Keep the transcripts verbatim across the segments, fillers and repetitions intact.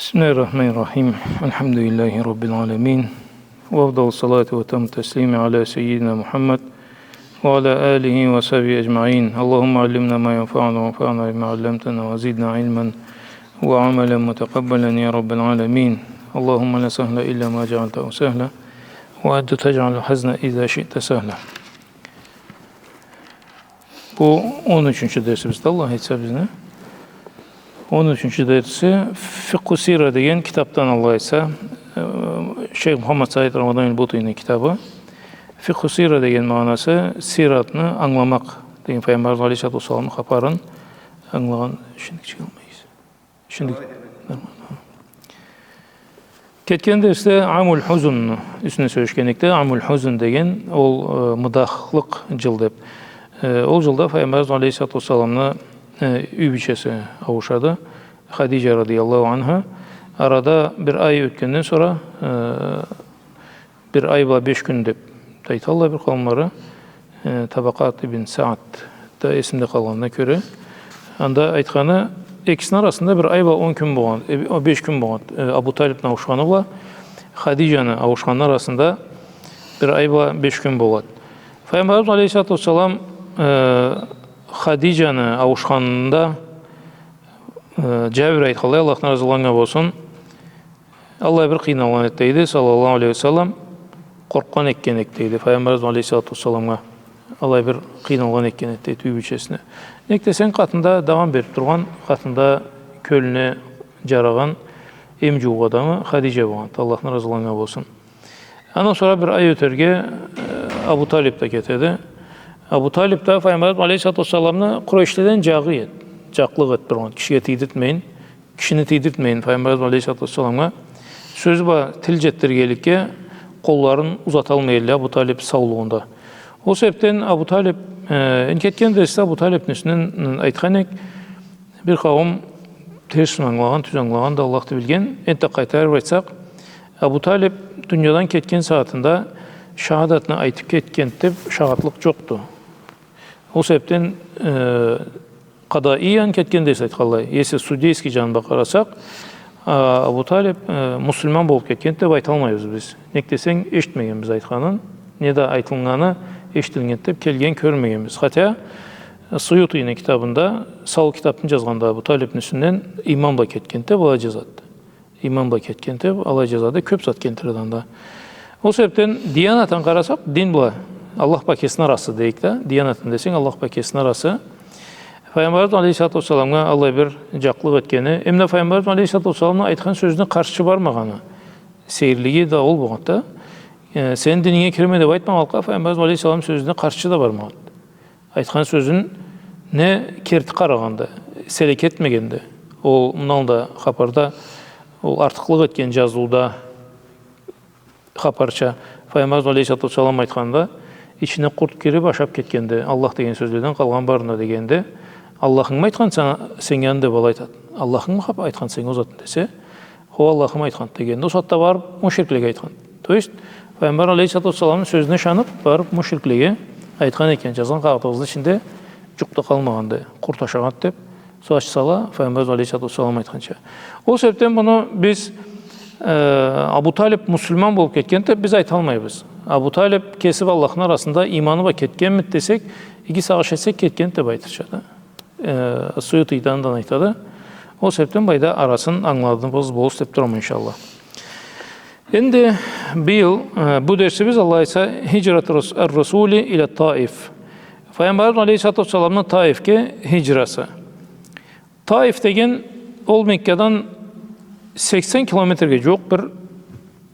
بسم الله الرحمن الرحيم. الحمد لله رب العالمين. وأفضل الصلاة وأتم التسليم على سيدنا محمد وعلى آله وصحبه أجمعين. اللهم علمنا ما ينفعنا وانفعنا بما علمتنا وزدنا علما وعملا متقبلا يا رب العالمين. اللهم لا سهل إلا ما جعلته سهلا وأنت تجعل الحزن إذا شئت سهلا. Бу он ючюнчю дерсибизди, Аллах айтса, бизни. Он ючюнчю дерси Фикъху Сира деген китапдан, Аллах айтса, э, Шейх Мухаммад Саид Рамадан аль-Бутини китабы. Фикъху Сира деген магъанасы сиратны ангыламакъ деген, Файгъамбарыбыз алейхиссалату уассаламны хапарын ангылагъан. Шимди кичиге алмайсыз. Шимди. Нормально. Кетген дерсде Амуль Хузунну юсюне сёлешген эдик да, Амуль Хузун деген ол, э, мыдахлыкъ джыл деб. Э, ол джылда Файгъамбарыбыз алейхиссалату уассаламны, э, юй бийчеси ауушады, Хадиджа радияллаху анха. Арада бир ай ётгенден сора, э, бир ай бла беш кюн деб да айталла бир къауумлары, э, Табакъат ибн Саадда эсимде къалгъанына кёре. Анда айтханы, экисини арасында бир ай бла он кюн болгъан, э, о, беш кюн болгъан. Э, Абу Талибни ауушханы бла Хадиджаны ауушханны арасында бир ай бла беш кюн болгъан. Файгъамбарыбыз алейхиссалату уассалам, э, Хадиджаны ауушханында, э, Джабир айтханлай, Аллахдан разы болгъаннга болсун, аллай бир къыйналгъан эди, дейди, саллаллаху алейхи ва саллам, къоркъгъан этген эди, дейди, Файгъамбарыбыз алейхиссалату уассаламгъа. Аллай бир къыйналгъан этген эди, дейди, юй бийчесине. Нек десенг, къатында дауам бериб тургъан, къатында кёлюне джарагъан, эм джууукъ адамы Хадиджа болгъан эди, Аллахдан разы болгъаннга болсун. Андан сора бир ай ётерге, э, Абу Талиб да кетеди. Абу Талиб да Файгъамбарыбыз алейхиссалату уассаламны Къурейшледен джагъы эди. Джакълыкъ этиб тургъан, кишиге тийдиртмейин, кишини тийдиртмейин, Файгъамбарыбыз алейхиссалату уассаламгъа сёз бла тил джетдиргенликге къолларын узаталмай эди Абу Талиб саулугъунда. Ол себебден Абу Талиб, э, энди кетген дерсде Абу Талибни юсюнден, м, айтхан эдик, бир къауум терс ангылагъан, тюз ангылагъан да Аллахды билген. Энтда къайтарыб айтсакъ, Абу Талиб дуниядан кетген сагъатында шахадатны айтыб кетген деб шагъатлыкъ джокъду. Ол себебден, э, къадаиян кетген дерсде айтханлай, если судейский джанын бла къарасакъ, а, Абу Талиб, э, муслиман болуб кетген деб айталмайбыз биз. Нек десенг, эшитмегенбиз айтханын, неда айтылгъаны эшитилген деб келген кёрмегенбиз. Хотя, э, Суютини китабында, сау китабны джазгъанда Абу Талибни юсюнден, иман бла кетген деб алай джазады. Иман бла кетген деб алай джазады, кёб зат келтиреди анда. Ол себебден, диянатдан къарасакъ, дин бла, Аллах бла кесини арасы дейик да, диянатдан десенг, Аллах бла кесини арасы. Файгъамбарыбыз алейхиссалату уассаламгъа аллай бир джакълыкъ этгени, эмда Файгъамбарыбыз алейхиссалату уассаламны айтхан сёзюне къаршчы бармагъаны, сейирлиги да ол болгъанды да. Э, сени дининге кирме деб айтмагъанлыкъгъа, Файгъамбарыбыз алейхиссалам сёзюне къаршчы да бармагъанды. Айтхан сёзюн не керти къарагъанды, селек этмегенди. Ол мындан алда хапарда, ол артыкълыкъ этген джазыуда хапарча, Файгъамбарыбыз алейхиссалату уассалам айтханда, ичине къурт кириб ашаб кетгенди, Аллах деген сёзледен къалгъан барын да дегенде, Аллахынгмы айтхан сеннге, сеннге аны деб алай айтады. Аллахынгмы хап-, айтхан сеннге ол затны десе, хо, Аллахым айтхан дегенде, ол сагъатда барыб мушриклеге айтхан. То есть, Файгъамбар алейхиссалату уассаламны сёзюне ышаныб, барыб мушриклеге айтхан экен, джазгъан къагъытыбызны ичинде джукъ да къалмагъанды, къурт ашагъанды деб, сора ачсала, Файгъамбар алейхиссалату уассалам айтханча. Ол себебден муну биз, э, Абу Талиб муслиман болуб кетгенди деб биз айталмайбыз. Абу Талиб кеси бла Аллахны арасында иманы бла кетгенмиди десек, иги сагъыш этсек, кетгенди деб айтырча да. Э, Суютидан да айтады. Ол себебден былайда арасын ангыладыгъыз, болугъуз деб турама, иншаллах. Энди быйыл, э, бу дерсибиз, Аллах айтса, хиджрат рас-, ар-Расули иля Таиф. Файгъамбарыбыз алейхиссалату уассаламны Таифге хиджрасы. Таиф деген ол Меккадан сексен километрге джууукъ бир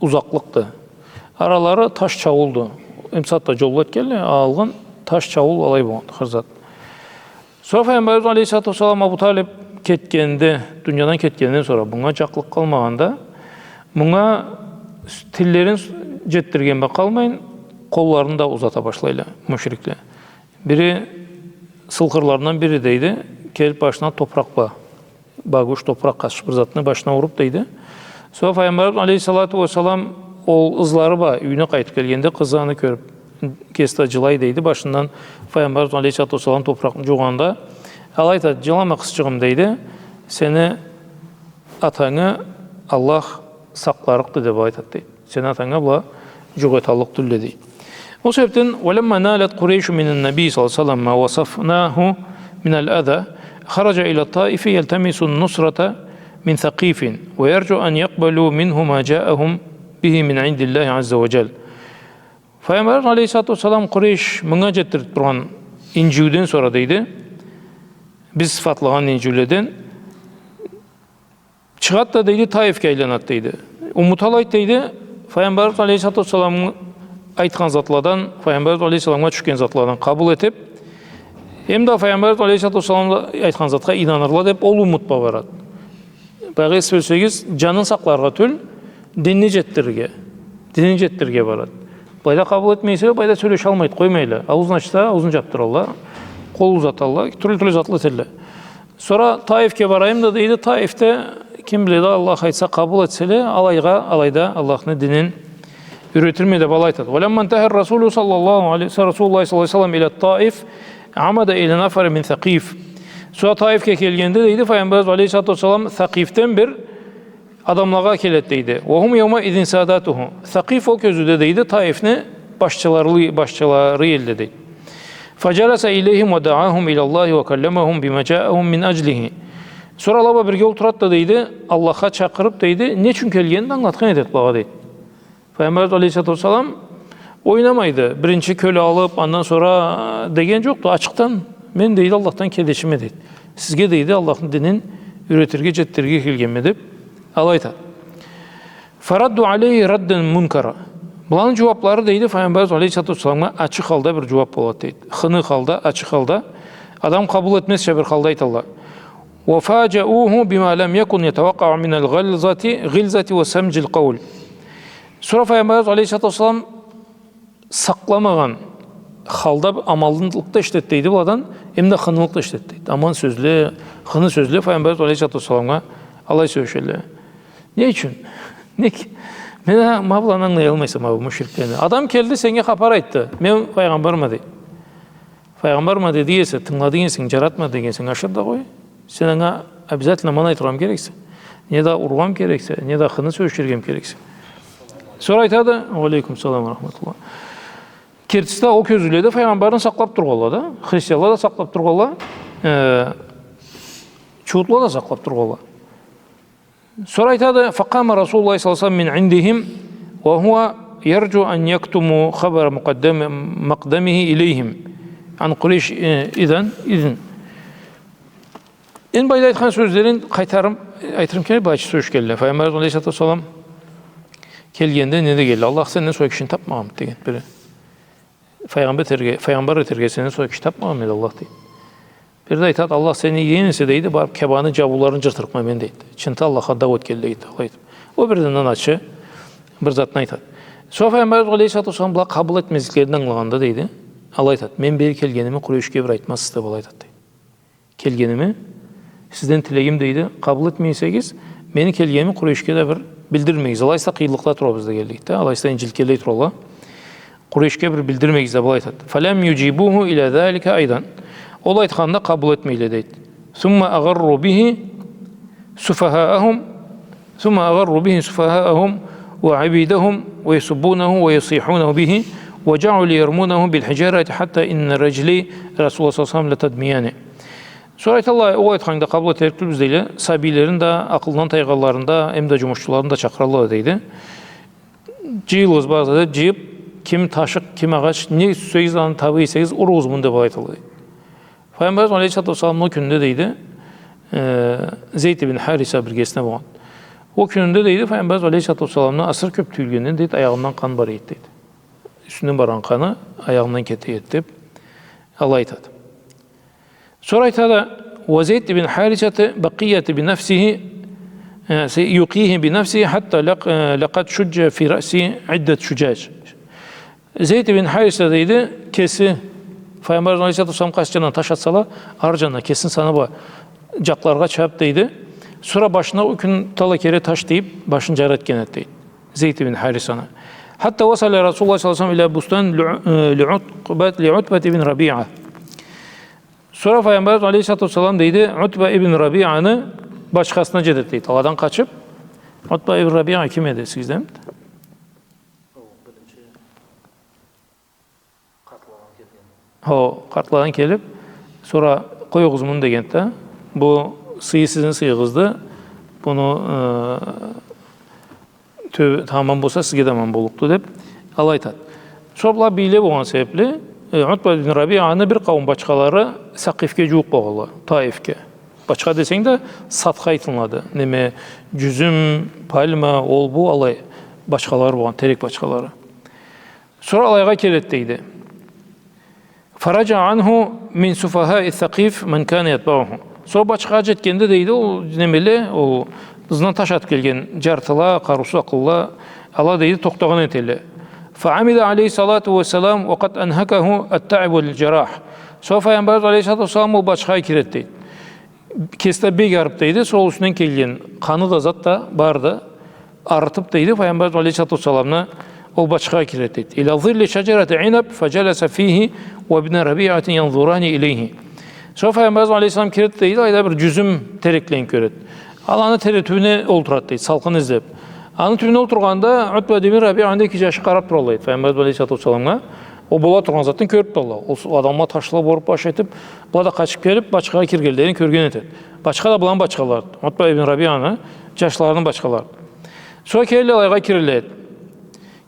узакълыкъды. Аралары таш чауулду. Эм сагъатда джолла этгенле, алгъын таш чаул алай болгъанды, хыр зат. Сора Файгъамбарыбыз алейхиссалату уассалам Абу Талиб кетгенде, дуниядан кетгенден сора, мынга джакълыкъ къалмагъанда, мынга тиллерин джетдирген бла къалмайын, къолларын да узата башлайла мушрикле. Бири, сылхырларындан бири, дейди, келиб башына топуракъ бла, багуш, топуракъ къачыб бир затны башына уруб, дейди. Сора Файгъамбарыбыз алейхиссалату уассалам ол ызлары бла юйюне къайтыб келгенде, къызы аны кёрюб, кеси да джылай, дейди. Башындан Файгъамбарыбыз алейхиссалату уассалам топуракъны джуугъанда, алай айтады: «Джылама, къызчыгъым, — дейди, — сени атангы Аллах сакъларыкъды деб айтат, дейди. Сени атанга была джукъ эталлыкъ тюлле, дейди. Ол себебден, ولما نالت قريش من النبي صلى الله عليه وسلم ما وصفناه من الأذى، خرج إلى الطائف يلتمس النصرة من ثقيف، ويرجو أن يقبلوا منه ما جاءهم به من عند الله عز وجل. Файгъамбарыбыз алейхиссалату уассалам Къурейш мынга джетдириб тургъан инджиуден сора, дейди, биз сыфатлагъан инджиуледен, чыгъат да, дейди, Таифге айланат, дейди. Умут алайт, дейди, Файгъамбарыбыз алейхиссалату уассалам айтхан затладан, Файгъамбарыбыз алейхиссаламгъа тюшген затладан къабыл этиб, эм да Файгъамбарыбыз алейхиссалату уассалам да айтхан затха ийнанырла деб, ол умут бла барат. Баягъы, эс бёлсегиз, джанын сакъларгъа тюл, динни джетдирирге, динни джетдирирге барат. Былайда къабыл этмейсе, былайда сёлешалмайт, къоймайла. Ауузун ачса, ауузун джабдыралла, къол узаталла, тюрлю-тюрлю затла этелле. Сора Таифге барайым да, дейди, Таифде, ким биледи, Аллах айтса, къабыл этселе, алайгъа, алайда Аллахны динин юретирме деб алай айтат. ولما انتهى الرسول صلى الله عليه، رسول الله صلى الله عليه وسلم إلى الطائف عمد إلى نفر من ثقيف. Сора Таифге келгенде, дейди, Файгъамбарыбыз алейхиссалату уассалам Сакъифден бир адамлагъа келет, дейди. وهم يومئذ ساداته. Сакъиф ол кёзюуде, дейди, Таифни башчылары, башчылары элле, дейди. فجلس إليهم ودعاهم إلى الله وكلمهم بما جاءهم من أجله. Сора ала бла бирге олтурат да, дейди, Аллахха чакъырыб, дейди, не ючюн келгенин да англатхан этет былагъа, дейди. Файгъамбарыбыз алейхиссалату уассалам ойнамайды. Биринчи кёле алыб, андан сора, э, деген джокъду. Ачыкъдан, мен, дейди, Аллахдан келечиме, дейди. Сизге, дейди, Аллахны динин юретирге, джетдирирге келгенме, деб, алай айтат. فردوا عليه ردا منكرا. Буланы джууаблары, дейди, Файгъамбарыбыз алейхиссалату уассаламгъа ачыкъ халда бир джууаб болат, дейди. Хыны халда, ачыкъ халда. Адам къабыл этмезча бир халда айталла. وفاجؤوه بما لم يكن يتوقع من الغلظة، غلظة وسمج القول. Сора Файгъамбарыбыз алейхиссалату уассалам сакъламагъан халда аманлыкъ да эшитет, дейди, буладан, эм да хынылыкъ да эшитет, дейди. Аман сёзле, хыны сёзле Файгъамбарыбыз алейхиссалату уассаламгъа алай сёлешелле. Не ючюн? Нек? Мен а, ма буланы ангылаялмайса, ма бу мушриклени. Адам келди, сеннге хапар айтды. Мен файгъамбарма, дейди. Файгъамбарма деди эсе, тынгыладынг эсенг, джаратмады деген эсенг, ашыры да къой. Сен анга обязательно маны айтыргъа керексе. Не да урургъа керексе, не да хыны сёлеширге керексе. Сора айтады, уалейкум салам ва рахматуллах. Кертиси да, ол кёзюуледе файгъамбарны сакълаб тургъанла да, христианла да сакълаб тургъанла, э, чуутла да сакълаб тургъанла. Сора айтады, فقام رسول الله صلى الله عليه وسلم من عندهم وهو يرجو أن يكتموا خبر مقدم-، مقدمه إليهم عن قريش، э, إذن، إذن. Энди былайда айтхан сёзлерин къайтарым, айтырым керек, былайча сёлешгенле. Файгъамбарыбыз алейхиссалату уассалам келгенде не дегенле? Аллах сенден сора кишини табмагъанмыды деген бири. Файгъамбар этерге, файгъамбар этерге сенден сора киши табмагъанмыды Аллах, дейди. Бири да айтат, Аллах сени ийген эсе, дейди, барыб Каабаны джабыуларын джыртырыкъма мен, дейди. Чынтты Аллахха дау этгенлей, дейди, алай айтыб. Ол бирден ачы бир затны айтат. Сора Файгъамбарыбыз алейхиссалату уассалам была къабыл этмезликлерин ангылагъанда, дейди, алай айтат, мен бери келгеними Къурейшге бир айтмазсыз деб, алай айтат, дейди. Келгеними, сизден тилегим, дейди, къабыл этмей эсегиз, мени келгеними Къурейшге да бир билдирмегиз. Алайса къыйынлыкъда турабыз дегенлей, дейди. Алайса инджилтгенлей туралла. Къурейшге бир билдирмегиз деб, былай айтат. فلم يجيبوه إلى ذلك أيضا. Ол айтханны къабыл этмейле, дейди. ثم أغروا به سفهاءهم، ثم أغروا به سفهاءهم وعبيدهم ويسبونه ويصيحون به وجعلوا يرمونه بالحجارة حتى إن رجلي رسول الله صلى الله عليه وسلم لتدميان. Сора айталла, ол айтханны да къабыл этерик тюлбюз, дейле, сабийлерин да, акъылдан тайгъанларын да, эм да джумушчуларын да чакъыралла, дейди. Джыйылыгъыз барыгъыз да деб, джыйыб, ким ташыкъ, ким агъач, не сюйсегиз, аны таба эсегиз, уругъуз муну деб, алай айталла, дейди. Файгъамбарыбыз алейхиссалату уассаламны ол кюнюнде, дейди, э, Зейд ибн Хариса биргесине болгъан. Ол кюнюнде, дейди, Файгъамбарыбыз алейхиссалату уассаламны асыры кёб тюйюлгенден, дейди, аягъындан къан бара эди, дейди. Юсюнден баргъан къаны аягъындан кете эди деб, алай айтады. Сора айтады, وزيد بن حارثة بقي بنفسه، э, يقيه بنفسه حتى لق-، э, لقد شج في رأسه عدة شجاج. Зейд ибн Хариса, дейди, кеси, Файгъамбар алейхиссалату уассалам къайсы джанындан таш атсала, ары джанына, кесин санаб, джакъларгъа чабыб, дейди. Сора башына ол кюн талай кере таш тийиб, башын джара этген эди, дейди. Зейд ибн Харисаны. حتى وصل رسول الله صلى الله عليه وسلم إلى بستان لع-، э, لعتبة، لعتبة بن ربيعة. Сора Файгъамбарыбыз алейхиссалату уассалам, дейди, Утба ибн Рабианы бачхасына джетет, дейди. Аладан къачыб, Утба ибн Рабиа ким эди, эсигиздеми? Ол биринчи къартлагъан келген. Хо, къартлагъан келип, сора «Къоюгъуз муну», — дегенди да, «Бу сыйы сизни сыйыгъызды, муну, э, тё-, тамам болса, сизге да аман боллукъду», — деп, алай айтады. Сора была бийле болгъан себепли, э, Утба ибн Рабианы бир къауум бачхалары Сакъифге джууукъ болгъанла, Таифге. Бачха десенг да, садха айтылынады. Неме, джюзюм, пальма, ол, бу, алай бачхалары болгъан, терек бачхалары. Сора алайгъа келеди, дейди. فرجع عنه من سفهاء الثقيف من كان يتبعه. Сора бачхагъа джетгенде, дейди, ол немеле, ол ызындан таш атып келген джартыла, къарыусуз акъыллыла, ала, дейди, тохтагъан этелле. فعمد عليه الصلاة والسلام وقد أنهكه التعب والجراح. Сора Файгъамбарыбыз алейхиссалату уассалам ол бачхагъа киреди, дейди. Кеси да бек арып, дейди, сора ол юсюнден келген къаны да, зат да барды, арытып, дейди, Файгъамбарыбыз алейхиссалату уассаламны ол бачхагъа киреди, дейди. إلى ظل شجرة عنب فجلس فيه وابن ربيعة ينظران إليه. Сора Файгъамбарыбыз алейхиссалам киреди, дейди, алайда бир джюзюм тереклени кёреди. Аланы тере тюбюне олтурады, дейди, салкъын излеп. Аны тюбюне олтургъанда Утба ибн Рабианы эки джашы къарап туралла, дейди, Файгъамбарыбыз алейхиссалату уассаламгъа. Ол бола тургъан затны кёрюп туралла. Ол с-, адамла ташла боруп баш этип, была да къачып келип, бачхагъа киргенлерин кёрген этеди. Бачха да быланы бачхалары, Утба ибн Рабианы джашларыны бачхалары. Сора келелле, алайгъа кирелле.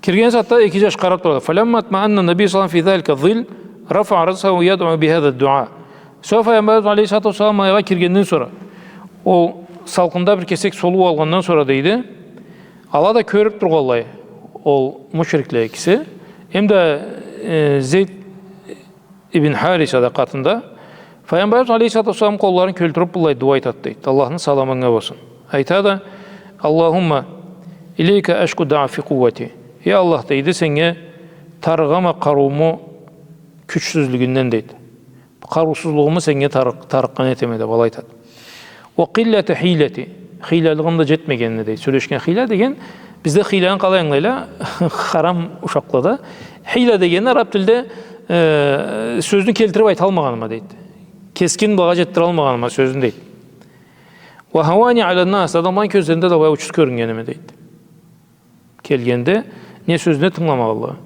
Кирген сагъатда эки джаш къарап турады. فلما اطمأن النبي صلى الله عليه وسلم في ذلك الظل رفع رأسه يدعو بهذا الدعاء. Сора Файгъамбарыбыз алейхиссалату уассалам алайгъа киргенден сора, ол салкъында бир кесек солуу алгъандан сора, дейди, ала да кёрюп тургъанлай, ол мушрикле экиси, эм да, э, Зейд ибн Хариса да къатында, Файгъамбарыбыз алейхиссалату уассалам къолларын кёлтюрюп, быллай дуа айтады, дейди. Аллахны саламы анга болсун. Айтады: اللهم إليك أشكو ضعف قوتي. Эй Аллах, дейди, сеннге тарыгъама къарыууму кючсюзлюгюнден, дейди. Къарыусузлугъуму сеннге тарыкъ-, тарыкъгъан этеме, деп, алай айтады. وقلة حيلتي. Хыйлалыгъым да джетмегенине, дейди. Сёлешген хыйла деген, бизде хыйланы къалай ангылайла? Харам ушакълада. Хыйла дегени араб тилде, э, сёзню келтирип айталмагъаныма, дейди. Кескин былагъа джетдиралмагъаныма сёзню, дейди. وهواني على الناس. Адамланы кёзлеринде да былай учуз кёрюннгениме, дейди. Келгенде не сёзюне тынгыламагъанла,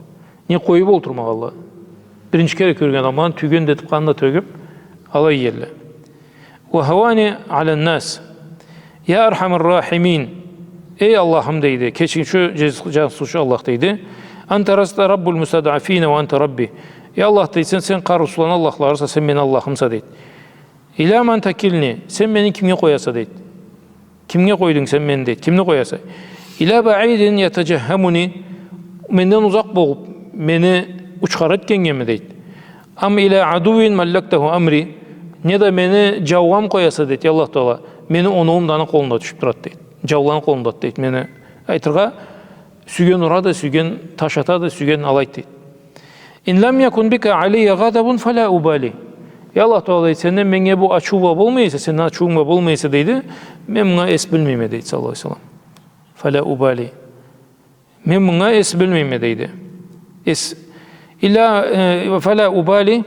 не къоюп олтурмагъанла. Биринчи кере кёрген адамланы тюйген да этип, къан да тёгюп, алай иелле. وهواني على الناس. يا أرحم الراحمين. Эй Аллахым, дейди, кечиучю, джаз-, джансыучу Аллах, дейди. أنت رب المستضعفين وأنت ربي. Эй Аллах, дейди, сен, сен къарыусузланы Аллахларыса, сен мени Аллахымса, дейди. إلى من تكلني. Сен мени кимге къояса, дейди. Кимге къойдунг сен мени, дейди. Кимни къояса? إلى بعيد يتجهمني. Менден узакъ болуп, мени учхара этгенгеми, дейди. أم إلى عدو ملكته أمري. Не да мени джаугъамы къояса, дейди, эй Аллах Тагъала. Мени оноуум да аны къолунда тюшюп турады, дейди. Джауланы къолунда, дейди. Мени айтыргъа, сюйген урады, сюйген таш атады, сюйген алайды, дейди. إن لم يكن بك علي غضب فلا أبالي. Эй Аллах Тагъала, дейди, сенден меннге бу ачыу бла болмай эсе, сенден ачыуунг бла болмай эсе, дейди, мен мынга эс билмейме, дейди, саллаллаху алейхи ва саллам. فلا أبالي. Мен мынга эс билмейме, дейди. Эс, إلا, э, فلا أبالي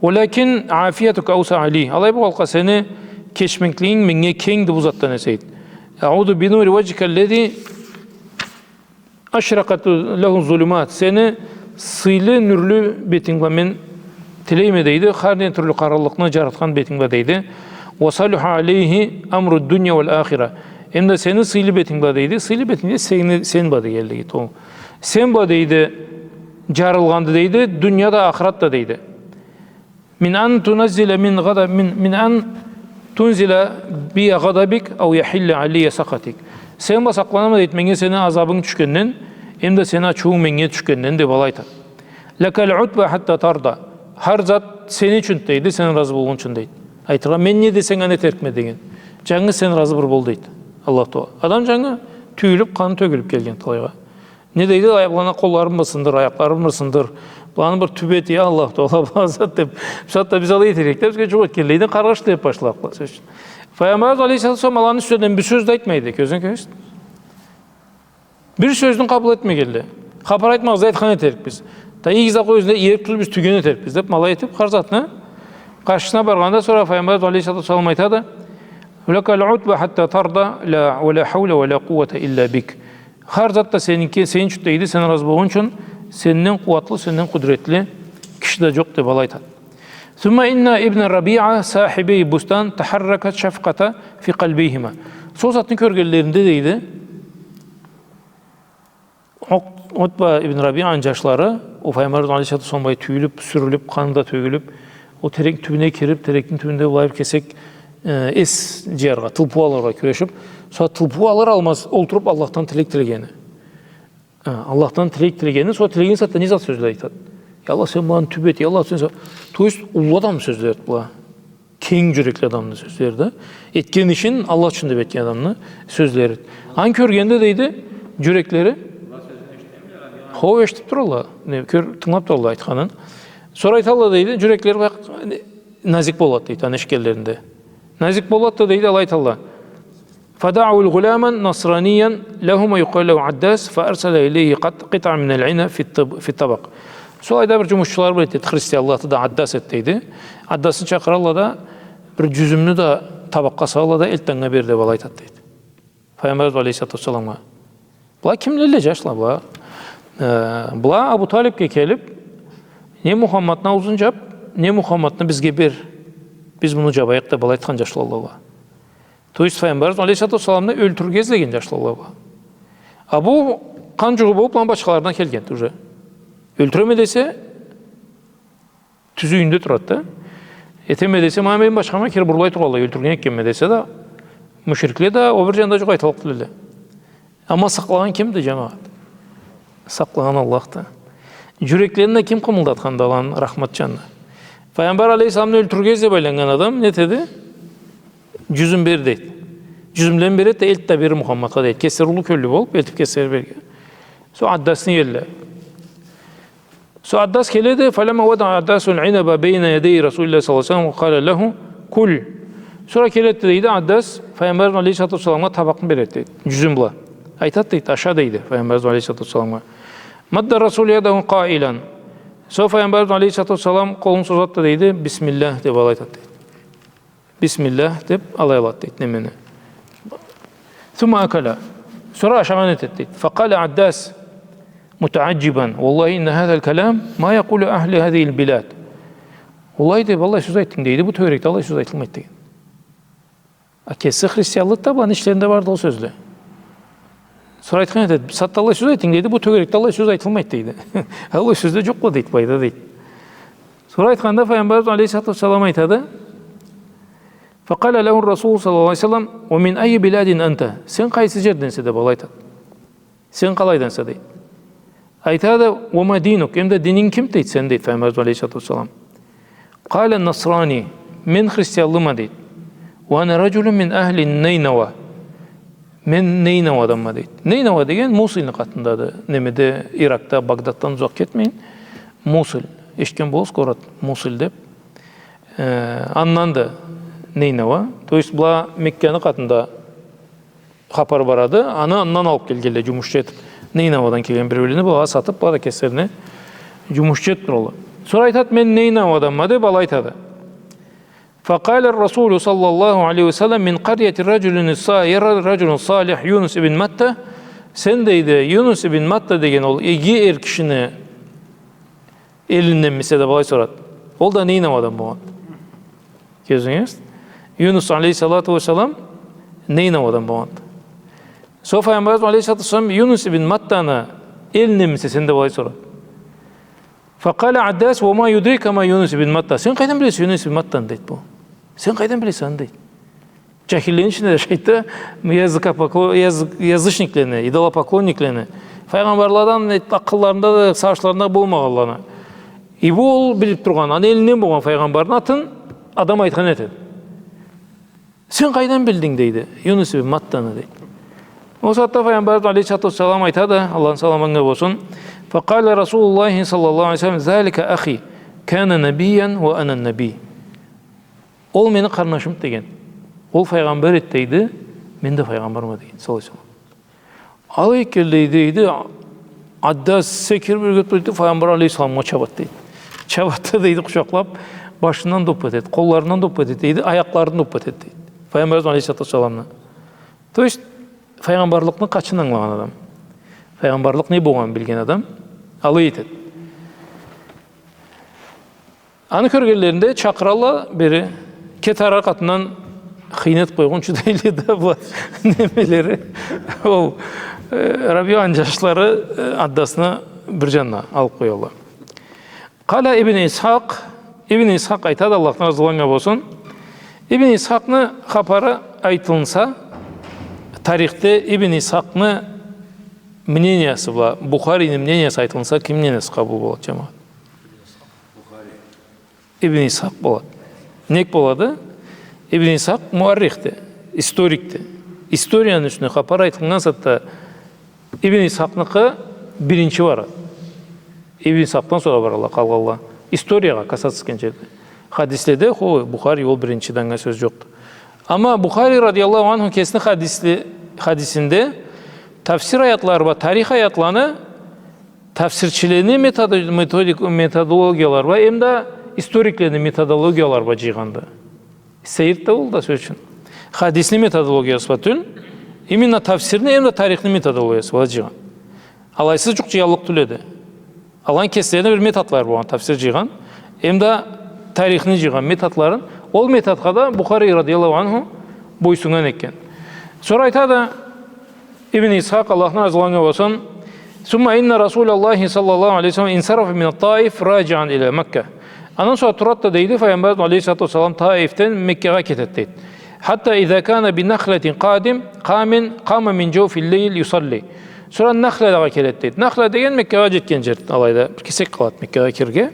ولكن عافيتك أوسع لي. Алай болгъанлыкъгъа сени кечмеклигинг меннге кенгди бу затдан эсе, дейди. أعوذ بنور وجهك الذي أشرقت له الظلمات. Сени сыйлы, нюрлю бетинг бла мен тилейме, дейди, хар не тюрлю къарангылыкъны джаратхан бетинг бла, дейди. وصلح عليه أمر الدنيا والآخرة. Эм да сени сыйлы бетинг бла, дейди, сыйлы бетинг да сени, сен бла дегенлиги, ол. Сен бла, дейди, джарылгъанды, дейди, дуния да, ахырат да, дейди. من أن تنزل من غضب، من، من أن تنزل بي غضبك أو يحل علي سخطك. Сен бла сакъланама, дейди, меннге сени азабынг тюшгенден, эм да сени ачыуунг меннге тюшгенден, деп алай айтады. لك العتبى حتى ترضى. Хар зат сени ючюн, дейди, сен ыразы болгъунчу, дейди. Айтыргъа, мен не десенг, аны этерикме деген. Джангыз сен ыразы бир бол, дейди. Аллах Тагъала. Адам джангы тюйюлюп, къаны тёгюлюп келген талайгъа. Не дейди, ай, быланы къолларын бир сындыр, аякъларын бир сындыр. Быланы бир тюбет, я Аллах Тагъала, бу зат деп. Бусагъатда биз алай этерик да, бизге джукъ этгенлей да, къаргъыш деп башлапла, сёз ючюн. Файгъамбарыбыз алейхиссалату уассалам аланы юсюнден бир сёз да айтмайды, кёзюнге кёргюзт. Бир сёзню къабыл этмегенле. Хапар айтмагъыз, айтхан этерик биз. Да, ийигиз да къой, юсюнде иерик тутуп, биз тюйген этерик биз деп, алай этип, хар затны къаршысына баргъанда, сора Файгъамбарыбыз алейхиссалату уассалам айтады, «ولك العتبى حتى ترضى، لا، ولا حول ولا قوة إلا بك». Хар зат да сеники, сени ючюн, дейди, сен разы болгъунчун, сенден къууатлы, сенден къудретли киши да джокъ, деб алай айтады. «ثم إن ابن ربيعة صاحبي بستان تحركت شفقة في قلبيهما». Сол затны кёргенлеринде, дейди, Ут-, Утба ибн Рабианы джашлары, ол Файгъамбарыбыз алейхиссалату уассаламгъа тюйюлюб, сюрюлюб, къаны да тёгюлюб, ол терекни тюбюне кириб, терекни тюбюнде былай бир кесек, э, эс джыяргъа, тылпыу алыргъа кюрешиб, сора тылпыу алыр-алмаз олтуруб Аллахдан тилек тилегени. Э, Аллахдан тилек тилегени, сора тилеген сагъатда не зат сёзле айтады? «Я Аллах, сен быланы тюб эт, я Аллах, сен са-», то есть, уллу адамны сёзлери была. Кенг джюрекли адамны сёзлери да. Этген ишин Аллах ючюн деб этген адамны сёзлери. Аны кёргенде, дейди, джюреклери, хо, эшитиб туралла. Не, кёр-, тынгылаб туралла айтханын. Сора айталла, дейди, джюреклери бек назик болады, дейди, аны эшитгенлеринде. Назик болады да, дейди, алай айталла. «فدعوا غلاما نصرانيا لهم يقال له عداس فأرسل إليه قط-، قطعا من العنب في الطب-، في الطبق». Сол айда бир джумушчулары бар эди, христианланы аты да Аддас эди, дейди. Аддасны чакъыралла да, бир джюзюмню да табакъгъа салалла да, элт да анга бер деб алай айтады, дейди. Файгъамбарыбыз алейхиссалату уассаламгъа. Была кимлелле, джашла была? Э, была Абу Талибге келиб, не Мухаммадны аузун джаб, не Мухаммадны бизге бер. Биз муну джабайыкъ деб алай айтхан джашла была. То есть Файгъамбарыбыз алейхиссалату уассаламны ёлтюрюрге излеген джашла была. А бу къан джугъу болуб, ма башхалардан келген уже. Ёлтюреме десе, тюз юйюнде турады да. Этеме десе, ма мени башхама кириб урлай тургъанла, ёлтюрген экенме десе да, мушрикле да, ол бир джанда джукъ айталлыкъ тюлле. Амма сакълагъан кимди, джамагъат? Сакълагъан Аллахды. Джюреклерин да ким къымылдатханды аланы, рахмат джанына? Файгъамбар алейхиссаламны ёлтюрюрге излеб айланнган адам не этеди? Джюзюм бер, дейди. Джюзюмлерин береди да, элт да бер Мухаммадха, дейди. Кеслери уллу кёллю болуб, элтиб кеслери берген. Сора Аддасны иелле. Сора Аддас келеди, «فلما وضع عداس العنب بين يدي رسول الله صلى الله عليه وسلم وقال له: كل». Сора келеди, дейди, Аддас Файгъамбарыбыз алейхиссалату уассаламгъа табакъны береди, дейди, джюзюм бла. Айтады, дейди, «Аша», дейди Файгъамбарыбыз алейхиссалату уассаламгъа. «مد الرسول يده قائلا». Сора Файгъамбарыбыз алейхиссалату уассалам къолун созады да, дейди, «Бисмиллях», деб алай айтады, дейди. «Бисмиллях», деб, алай алады, дейди, немени. «ثم أكل». Сора ашагъан этеди, дейди. «فقال عداس متعجبا: والله إن هذا الكلام ما يقول أهل هذه البلاد». «Уаллахи, — деб, — аллай сёз айтдынг, — дейди, — бу тёгерекде аллай сёз айтылмайды», — деген. А кеси христианлыкъда, буланы ичлеринде барды ол сёзле. Сора айтхан этеди, «Сагъатда аллай сёз айтдынг, — дейди, — бу тёгерекде аллай сёз айтылмайды», — дейди. Аллай сёзле джокъла, дейди, былайда, дейди. Сора айтханда Файгъамбарыбыз алейхиссалату уассалам айтады, «فقال له الرسول صلى الله عليه وسلم: ومن أي بلاد أنت؟ Сен къайсы джерденсе?» — деб алай айтады. «Сен къалайданса?» — дейди. Айтады, «وما دينك, эм да дининг ким?» — дейди, «сен», — дейди Файгъамбарыбыз алейхиссалату уассалам. «قال: نصراني, мен христианлыма», — дейди. «وأنا رجل من أهل نينوى, мен Нейнаваданма», — дейди. Нейнава деген Мусульну къатындады, немеде, Иракда, Багдаддан узакъ кетмейин. Мусуль, эшитген болурсуз город, Мусуль деб. Э, анданды Нейнава. То есть была Мекканы къатында хапар барады, аны андан алыб келгенле, джумушчу этиб. Нейнавадан келген биреулени была сатыб, была да кеслерине джумушчу этиб туралла. Сора айтады, «Мен Нейнаваданма», — деб, алай айтады. «فقال الرسول صلى الله عليه وسلم: من قرية رجل صا-، رجل صالح يونس ابن متى». Сен, дейди, Юнус ибн Матта деген ол иги эр кишини элинденмисе деб алай сорады. Ол да Нейнавадан болгъан. Кёрдюгюз? Юнус алейхиссалату уассалам Нейнавадан болгъан. Сора Файгъамбарыбыз алейхиссалату уассалам Юнус ибн Маттаны элинденмисе сен деб алай сорады. «فقال عداس: وما يدريك ما يونس ابن متى؟ Сен къайдан билесе Юнус ибн Маттаны?» — дейди бу. «Сен къайдан билесе аны?» — дейди. Джахиллени ичинде джашайды да, языкопокло-, язы-, язычниклени, идолопоклонниклени. Файгъамбарладан эт-, акъылларында да, сагъышларында болмагъанланы. И бу ол билиб тургъан, аны элинден болгъан файгъамбарны атын адам айтхан этеди. «Сен къайдан билдинг?» — дейди. «Юнус ибн Маттаны», — дейди. Ол сагъатда Файгъамбарыбыз алейхиссалату уассалам айтады, Аллахны саламы анга болсун. «فقال رسول الله صلى الله عليه وسلم: ذلك أخي كان نبيا وأنا نبي». «Ол мени къарнашым», — деген. «Ол файгъамбар эди, — дейди, — мен да файгъамбарма», — деген, саллаллаху алейхи ва саллам. Алай экенлей, дейди, Аддас секирип ёрге турду, Файгъамбар алейхиссаламгъа чабат, дейди. Чабат да, дейди, къучакълап, башындан да уппа этет, къолларындан да уппа этет, дейди, аякъларындан да уппа этет, дейди. Файгъамбарыбыз алейхиссалату уассаламны. То есть, файгъамбарлыкъны къачан ангылагъан адам? Файгъамбарлыкъ не болгъанын билген адам алай этеди. Аны кёргенлеринде чакъыралла бери, кет ары, къатындан хыйны этип къойгъунчу дейле да, бу немелери. Ол, э, Рабианы джашлары, э, атдасына бир джанына алып къоялла. Къала Ибн Исхакъ, Ибн Исхакъ айтады, Аллахдан разы болгъан болсун. Ибн Исхакъны хапары айтылынса, тарихде Ибн Исхакъны мнениясы бла Бухарини мнениясы айтылынса, кимни мнениясы къабыл болады, джамагъат? Ибн Исхакъ болады. Нек болады? Ибн Исхакъ муаррихди, историкди. Историяны юсюне хапар айтылгъан сагъатда Ибн Исхакъныкъы биринчи барады. Ибн Исхакъдан сора баралла къалгъанла. Историягъа касаться этген джерде. Хадиследе, хо, Бухари ол биринчи, анга сёз джокъду. Амма Бухари радияллаху анху кесини хадисли-, хадисинде тафсир аятлары бла тарих аятланы тафсирчилени методи-, методик-, методологиялары бла, эм да историклени методологиялары бла джыйгъанды. Сейир да ол да, сёз ючюн. Хадисни методологиясы бла тюл, именно тафсирни, эм да тарихни методологиясы бла джыйгъан. Алайсыз джукъ джыяллыкъ тюл эди. Аланы кеслерини бир методлары болгъан, тафсир джыйгъан, эм да тарихни джыйгъан методларын, ол методха да Бухари радияллаху анху бойсуннган экен. Сора айтады, Ибн Исхакъ, Аллахдан разы болгъан болсун: ثم إن رسول الله صلى الله عليه وسلم انصرف من الطائف راجعا إلى مكة. Андан сора турады да, дейди, Файгъамбарыбыз алейхиссалату уассалам Таифден Меккагъа кетеди, дейди. حتى إذا كان بنخلة قادم، قام، قام من جوف الليل يصلي. Сора Нахладагъа келеди, дейди. Нахла деген Меккагъа джетген джер, алайда бир кесек къалады Меккагъа кирирге.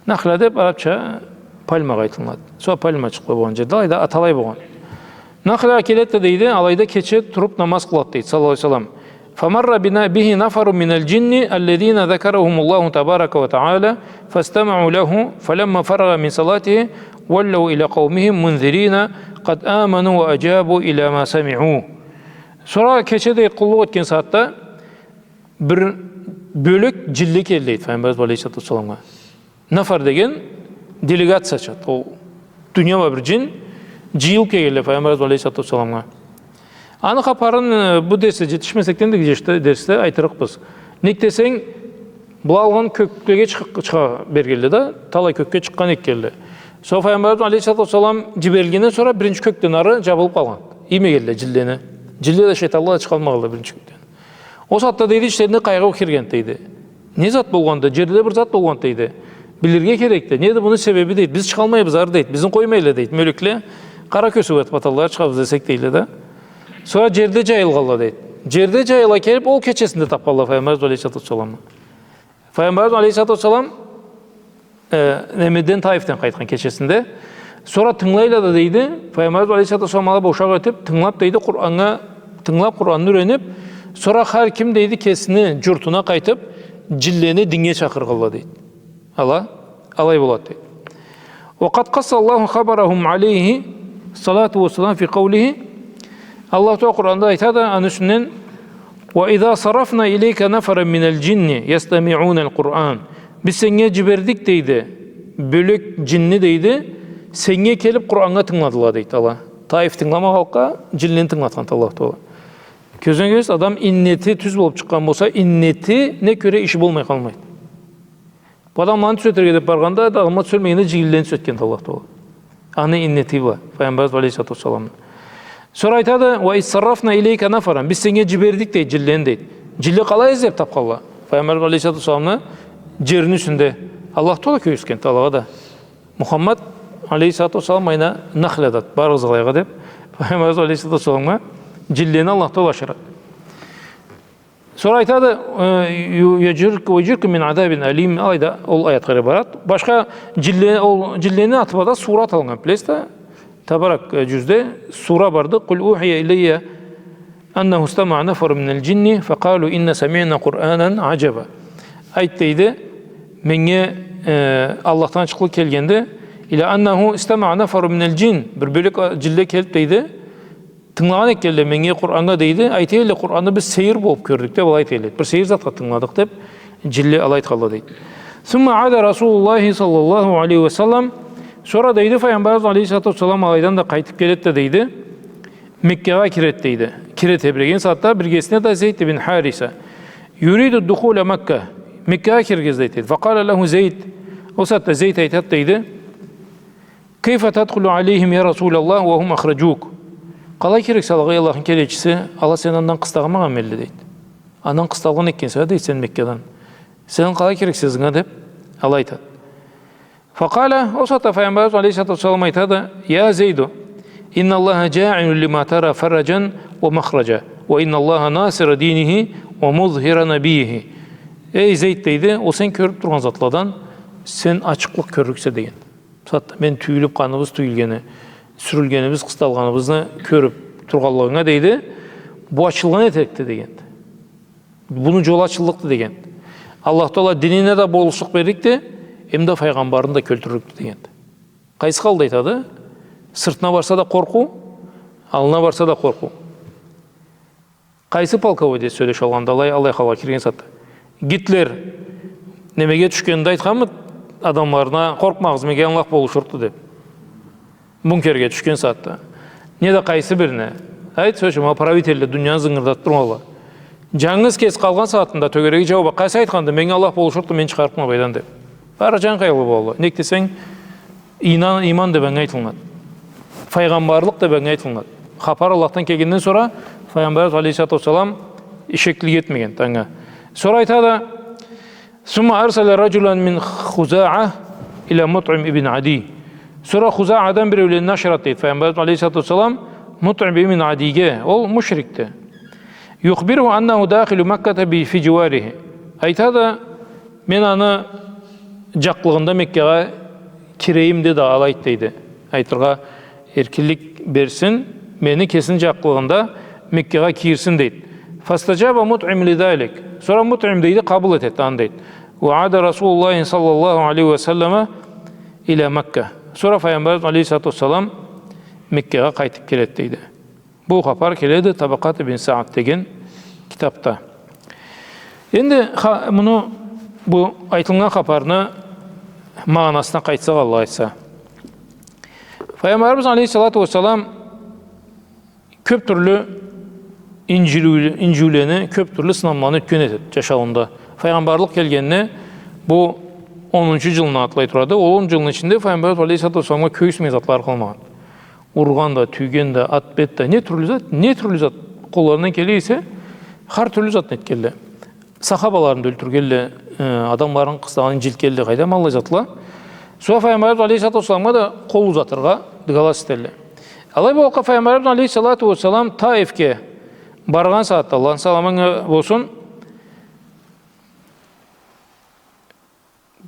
Нахла деб арабча пальмагъа айтылынады. Сора пальма чыкъгъан болгъан джерде, алайда аталай болгъан. Нахлагъа келеди да, дейди, алайда кече туруб намаз къылады, дейди, саллаллаху алейхи ва саллам. فمر بنا، به نفر من الجن الذين ذكرهم الله تبارك وتعالى فاستمعوا له، فلما فرغ من صلاته ولوا إلى قومهم منذرين قد آمنوا وأجابوا إلى ما سمعوا. Сора кече, дейди, къуллукъ этген сагъатда бир бёлек джинле келди, дейди, Файгъамбарыбыз алейхиссалату уассаламгъа. Нафар деген делегация чыгъады. Ол дуния бла бир джин джыйылыб келгенле Файгъамбарыбыз алейхиссалату уассаламгъа. Аны хапарын, э, бу дерсде джетишмесек да, индиги дерсде, дерсде айтырыкъбыз. Нек десенг, была алгъан кёклеге чыгъа, чыгъа бергенле да, талай кёкге чыкъгъан экенле. Сора Файгъамбарыбыз алейхиссалату уассалам джиберилгенден сора биринчи кёкден ары джабылыб къалгъан. Иймегенле джинлени. Джинле да, шейтанла да чыгъалмагъанла биринчи кёкден. Ол сагъатда, дейди, ичлерине къайгъы кирген, дейди. Не зат болгъанды? Джерде бир зат болгъанды, дейди. Билирге керекди. Неди муну себеби, дейди. Биз чыгъалмайбыз ары, дейди. Бизни къоймайла, дейди. Мёлекле, къара кёсюу этиб аталла, чыгъабыз десек, дейле да. Сора джерде джайылгъанла, дейди. Джерде джайыла келиб, ол кечесинде табханла Файгъамбарыбыз алейхиссалату уассаламны. Файгъамбарыбыз алейхиссалату уассалам, э, немеден, Таифден къайтхан кечесинде. Сора тынгылайла да, дейди, Файгъамбарыбыз алейхиссалату уассалам ала бла ушакъ этиб, тынгылаб, дейди, Къураннга, тынгылаб, Къуранны юрениб, сора хар ким, дейди, кесини джуртуна къайтыб, джинлени диннге чакъыргъанла, дейди. Ала, алай болады, дейди. وقد قص الله خبرهم عليه الصلاة والسلام في قوله. Аллаху Тагъала Къуранда айтады аны юсюнден: وإذا صرفنا إليك نفرا من الجن يستمعون القرآن. Биз сеннге джибердик, дейди, бёлек джинни, дейди, сеннге келиб Къураннга тынгыладыла, дейди, ала. Таиф тынгыламагъанлыкъгъа, джинлени тынгылатханды Аллаху Тагъала. Кёзюне кёресиз, адам иннети тюз болуб чыкъгъан болса, иннетине кёре иши болмай къалмайды. Бу адамланы тюзетирге деб баргъанда, адамла тюзелмегенде, джинлени тюзетгенди Аллаху Тагъала. Аны иннети бла, Файгъамбарыбыз алейхиссалату уассаламны. Сора айтады: وإذ صرفنا إليك نفرا. Биз сеннге джибердик, дейди, джинлени, дейди. Джинле къалай излеб табханла Файгъамбарыбыз алейхиссалату уассаламны джерни юсюнде? Аллаху Тагъала кёргюзтгенди алагъа да. Мухаммад алейхиссалату уассалам айна Нахладады, барыгъыз алайгъа деб, Файгъамбарыбыз алейхиссалату уассаламгъа джинлени Аллаху Тагъала ашырады. Сора айтады, э, ю-, يجيرك، ويجيرك من عذاب أليم. Алайда ол аятха барады. Башха джинле-, ол джинлени аты бла да сура аталгъан, билесиз да, Табарак, э, джюзде сура барды. قل أوحي إلي أنه استمع نفر من الجن فقالوا إنا سمعنا قرآنا عجبا. Айт, дейди, меннге, э, Аллахдан ачыкълыкъ келгенди. إلى أنه استمع نفر من الجن. Бир бёлек, а, джинле келиб, дейди, тынгылагъан экенле меннге Къураннга, дейди. Айта элле, Къуранны биз сейир болуб кёрдюк деб, алай айта элле. Бир сейир затха тынгыладыкъ деб, джинле алай айтханла, дейди. ثم عاد رسول الله صلى الله عليه وسلم Сора, дейди, Файгъамбарыбыз алейхиссалату уассалам алайдан да къайтып келет да, дейди, Меккагъа кирет, дейди. Кире тебреген сагъатда биргесине да Зейд ибн Хариса. يريد دخول مكة. Меккагъа кирерге излейт, дейди. فقال له زيد. Ол сагъатда Зейд айтат, дейди: كيف تدخل عليهم يا رسول الله وهم أخرجوك؟ Къалай кирериксе алагъа, эй Аллахны келечиси, ала сени андан къыстагъанмы эдиле, дейди. Андан къысталгъан экенсе, дейди, сен Меккадан. Сен къалай кирериксе ызынга, деп, алай айтат. فقال, ол сагъатда Файгъамбарыбыз алейхиссалату уассалам айтады: يا زيد، إن الله جاعل لما ترى فرجا ومخرجا، وإن الله ناصر دينه ومظهر نبيه. Эй Зейд, дейди, ол сен кёрюп тургъан затладан сен ачыкълыкъ кёрлюксе, деген. Бусагъатда мен тюйюлюп, къаныбыз тюйюлгени, сюрюлгенибиз, къысталгъаныбызны кёрюп тургъанлыгъынга, дейди, бу ачылгъан этерикди, дегенди. Буну джолу ачыллыкъды, дегенди. Аллах Таала динине да болушлукъ берликди, эм да файгъамбарны да кёлтюрлюкдю, дегенди. Къайсы халда айтады? Сыртына барса да къоркъуу, аллына барса да къоркъуу. Къайсы полководец сёлешалгъанды алай, аллай халгъа кирген сагъатда? Гитлер немеге тюшгенде айтханмыды адамларына: «Къоркъмагъыз, мени Аллах болушурукъду», — деп? Бункерге тюшген сагъатда. Не да къайсы бирине. Айт, сёлеше, ма правительле дунияны зынгырдатып тургъанла. Джангыз кеси къалгъан сагъатында тёгереги джаууб, къайсы айтханды: «Мени Аллах болушурукъду, мени чыгъарыкъма былайдан», — деп? Бары джан къыйынлы болду. Нек десенг, инан, иман деп анга айтылынады. Файгъамбарлыкъ деп анга айтылынады. Хапар Аллахдан келгенден сора Файгъамбарыбыз алейхиссалату уассалам ишеклик этмеген анга. Сора айтады: ثم أرسل رجلا من خزاعة إلى مطعم بن عدي. Сора Хузаадан биреулени нашар этди, дейди, Файгъамбарыбыз алейхиссалату уассалам Мутъим ибн Адийге, ол мушрикди. يخبره أنه داخل مكة في جواره. Айтады: «Мен аны джакълыгъында Меккагъа кирейим», — деди, алай айт, дейди. Айтыргъа эркинлик берсин, мени кесини джакълыгъында Меккагъа кирсин, дейди. فاستجاب مطعم لذلك. Сора Мутъим, дейди, къабыл этеди аны, дейди. وعاد رسول الله صلى الله عليه وسلم إلى مكة. Сора Файгъамбарыбыз алейхиссалату уассалам Меккагъа къайтып келеди, дейди. Бу хапар келеди Табакъат ибн Саад деген китапда. Энди ха-, муну, бу айтылгъан хапарны магъанасына къайтсакъ, Аллах айтса. Файгъамбарыбыз алейхиссалату уассалам кёп тюрлю инджилиу-, инджиулени, кёп тюрлю сынамланы ётген этеди джашауунда. Файгъамбарлыкъ келгенине бу онунчу джылына атлай турады. Ол он джылны ичинде Файгъамбарыбыз алейхиссалату уассаламгъа кёргюзтмеген затлары къалмагъан. Ургъан да, тюйген да, ат бет да, не тюрлю зат, не тюрлю зат къолларындан келе эсе, хар тюрлю затны этгенле. Сахабаларын да ёлтюргенле, э, адамларын, къызларын инджилтгенле, къайдам, аллай затла. Сора Файгъамбарыбыз алейхиссалату уассаламгъа да къол узатыргъа дыгалас этелле. Алай болгъанлыкъгъа Файгъамбарыбыз алейхиссалату уассалам Таифге баргъан сагъатда, Аллахны саламы анга болсун,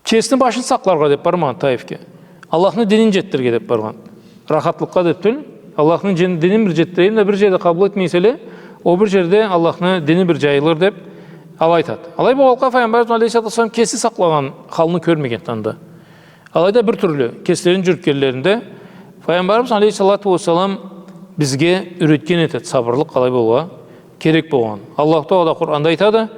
кесини башын сакъларгъа деп бармагъан Таифге. Аллахны динин джетдирирге деп баргъан. Рахатлыкъгъа деп тюл, Аллахны джен-, динин бир джетдирейим да, бир джерде къабыл этмей эселе, ол бир джерде Аллахны дини бир джайылыр деп, алай айтады. Алай болгъанлыкъгъа Файгъамбарыбыз алейхиссалату уассалам кеси сакълагъан халны кёрмеген анда. Алайда бир тюрлю кеслерин джюрютгенлеринде, Файгъамбарыбыз алейхиссалату уассалам бизге юретген этеди сабырлыкъ къалай болургъа керек болгъанын. Аллаху Таала да Къуранда айтады: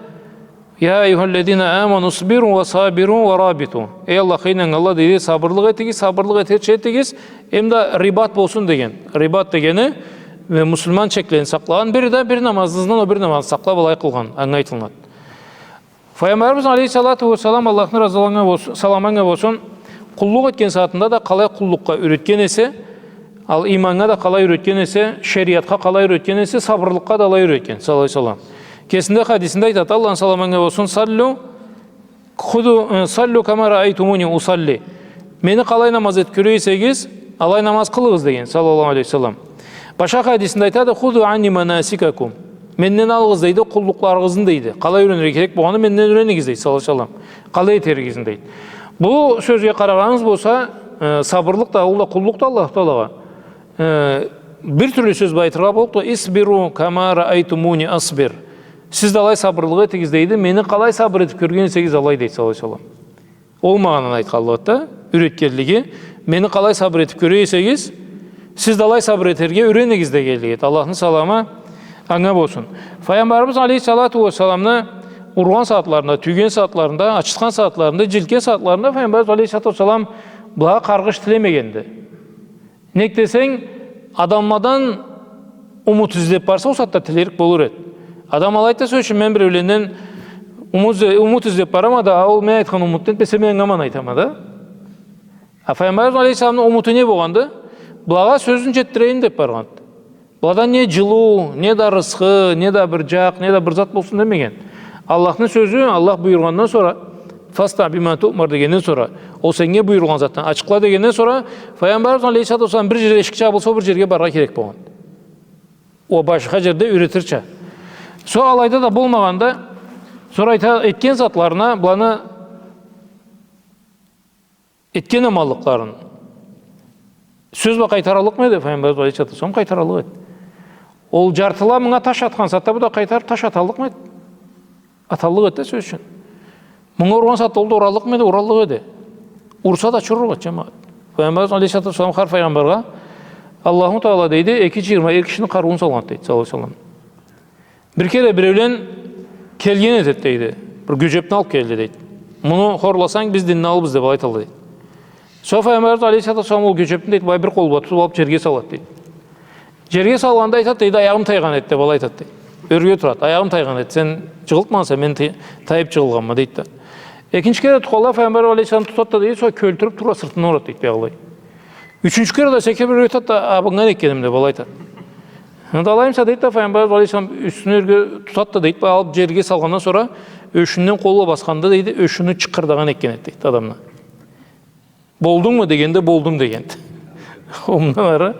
يا أيها الذين آمنوا اصبروا وصابروا ورابطوا. Эй Аллахха ийнаннганла, дейди, сабырлыкъ этигиз, сабырлыкъ этерча этигиз, эм да рибат болсун деген. Рибат дегени, э, муслиман чеклерин сакълагъан, бир да бир намазны ызындан ол бир намазны сакълап алай къылгъан, анга айтылынады. Файгъамбарыбыз алейхиссалату уассалам, Аллахны разылыгъы анга болсун, саламы анга болсун, къуллукъ этген сагъатында да къалай къуллукъгъа юретген эсе, ал иманнга да къалай юретген эсе, шериатха къалай юретген эсе, сабырлыкъгъа да алай юретген, саллаллаху алейхи ва саллам. Кесинде хадисинде айтады, Аллахны саламы анга болсун: صلوا، خذوا، э, صلوا كما رأيتموني أصلي. Мени къалай намаз этип кёре эсегиз, алай намаз къылыгъыз деген, саллаллаху алейхи ва саллам. Башха хадисинде айтады: خذوا عني مناسككم. Менден алыгъыз, дейди, къуллукъларыгъызны, дейди. Къалай юренирге керек болгъанын менден юренигиз, дейди, саллаллаху алейхи ва саллам. Къалай этеригизни, дейди. Бу сёзге къарагъаныгъыз болса, э, сабырлыкъ да, ол да къуллукъду Аллаху Таалагъа. Э, бир тюрлю сёз бла айтыргъа боллукъду: اصبروا كما رأيتموني أصبر. Сиз да алай сабырлыкъ этигиз, дейди, мени къалай сабыр этип кёрген эсегиз, алай, дейди, саллаллаху алейхи ва саллам. Ол магъананы айтханлыгъыды, юретгенлиги, мени къалай сабыр этип кёре эсегиз, сиз да алай сабыр этерге юренигиз дегенлигиди. Аллахны саламы анга болсун. Файгъамбарыбыз алейхиссалату уассаламны ургъан сагъатларында, тюйген сагъатларында, ачытхан сагъатларында, джинтген сагъатларында Файгъамбарыбыз алейхиссалату уассалам Былагъа къаргъыш тилемегенди. Нек десенг, адамладан умут излеп барса, ол сагъатда тилерик болур эди. Адам алай айтса, сёз ючюн, мен биреуледен умут, умут излеп барама да, а ол мен айтхан умутну этмесе, мен анга аман айтама да. А Файгъамбарыбыз алейхиссаламны умуту не болгъанды? Былагъа сёзюн джетдирейим деп баргъанды. Былада не джылыу, не да рысхы, не да бир джакъ, не да бир зат болсун демеген. Аллахны сёзю, Аллах буюргъандан сора, «Фасдагъ бима туъмар» дегенден сора, ол сеннге буюрулгъан затдан ачыкъла дегенден сора, Файгъамбарыбыз алейхиссалату уассалам бир джерде эшик чабылса, ол бир джерге барыргъа керек болгъан. Ол башха джерде юйретирча. Сора алайда да болмагъанда, сора айта, этген затларына, быланы этген аманлыкъларын сёз бла къайтараллыкъмы эди Файгъамбарыбыз алейхиссалату уассалам? Къайтараллыкъ эди. Ол джартыла мынга таш атхан сагъатда бу да къайтарып таш аталлыкъмы эди? Аталлыкъ эди да, сёз ючюн. Мынга ургъан сагъатда ол да ураллыкъмы эди? Ураллыкъ эди. Урса да чурурукъ эди, джамагъат. Файгъамбарыбыз алейхиссалату уассалам хар файгъамбаргъа Аллаху Таала, дейди, эки джыйырма эр кишини къарыуун салгъанды, дейди, саллаллаху алейхи ва саллам. Бир кере биреулен келген этеди, дейди. Бир гёджепни алып келди, дейди. Муну хорласанг, биз динни алырбыз деп алай айталла, дейди. Сора Файгъамбарыбыз алейхиссалату уассалам ол гёджепни, дейди, былай бир къолу бла тутуп алып джерге салады, дейди. Джерге салгъанда айтады, дейди, аягъым тайгъан эди деп алай айтады, дейди. Ёрге турады, аягъым тайгъан эди, сен джыгъылтмагъанса, мен тый-, тайып джыгъылгъанма, дейди да. Экинчи кере тутханлай Файгъамбар алейхиссалам тутады да, дейди, сора кёлтюрюп тура сыртындан урады, дейди, биягъылай. Ючюнчю кере да секирип бир айтады да, абыннган этгеним деп алай айтады. Анда алай эсе, дейди да, Файгъамбар алейхиссалам юсюне ёрге тутады да, дейди, алып джерге салгъандан сора ёшюнден къолу бла басханда, дейди, ёшюню чыкъырдагъан этген эди, дейди, адамны. «Болдунгму?» дегенде, «Болдум», дегенди. Ол мындан ары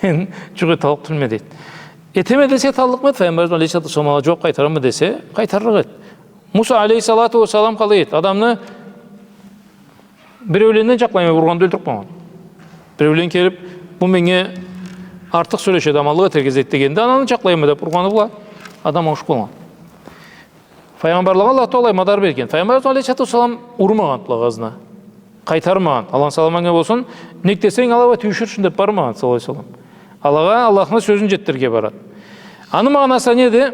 мен джукъ эталлыкъ тюлме, дейди. Этеме десе, эталлыкъмы эди, Файгъамбар алейхиссалату уассалам, джууап къайтарама десе, къайтарырыкъ эди. Муса алейхиссалату уассалам къалай эди? Адамны биреуленден джакълайма деп ургъанда ёлтюрюп къойгъан. Биреулен келип, бу меннге артыкъ сёлешеди, аманлыкъ этерге излейди дегенде, ананы джакълайма деп ургъаны бла адам ауушуп къалгъан. Файгъамбарлагъа Аллах Таала мадар берген. Файгъамбар алейхиссалату уассалам урмагъан былагъы ызына. Къайтармагъан. Аллахны саламы анга болсун. Нек десенг, ала уа тюйюшюр ючюн деп бармагъан, саллаллаху алейхи ва саллам. Алагъа Аллахны сёзюн джетдирирге барады. Аны магъанасы неди?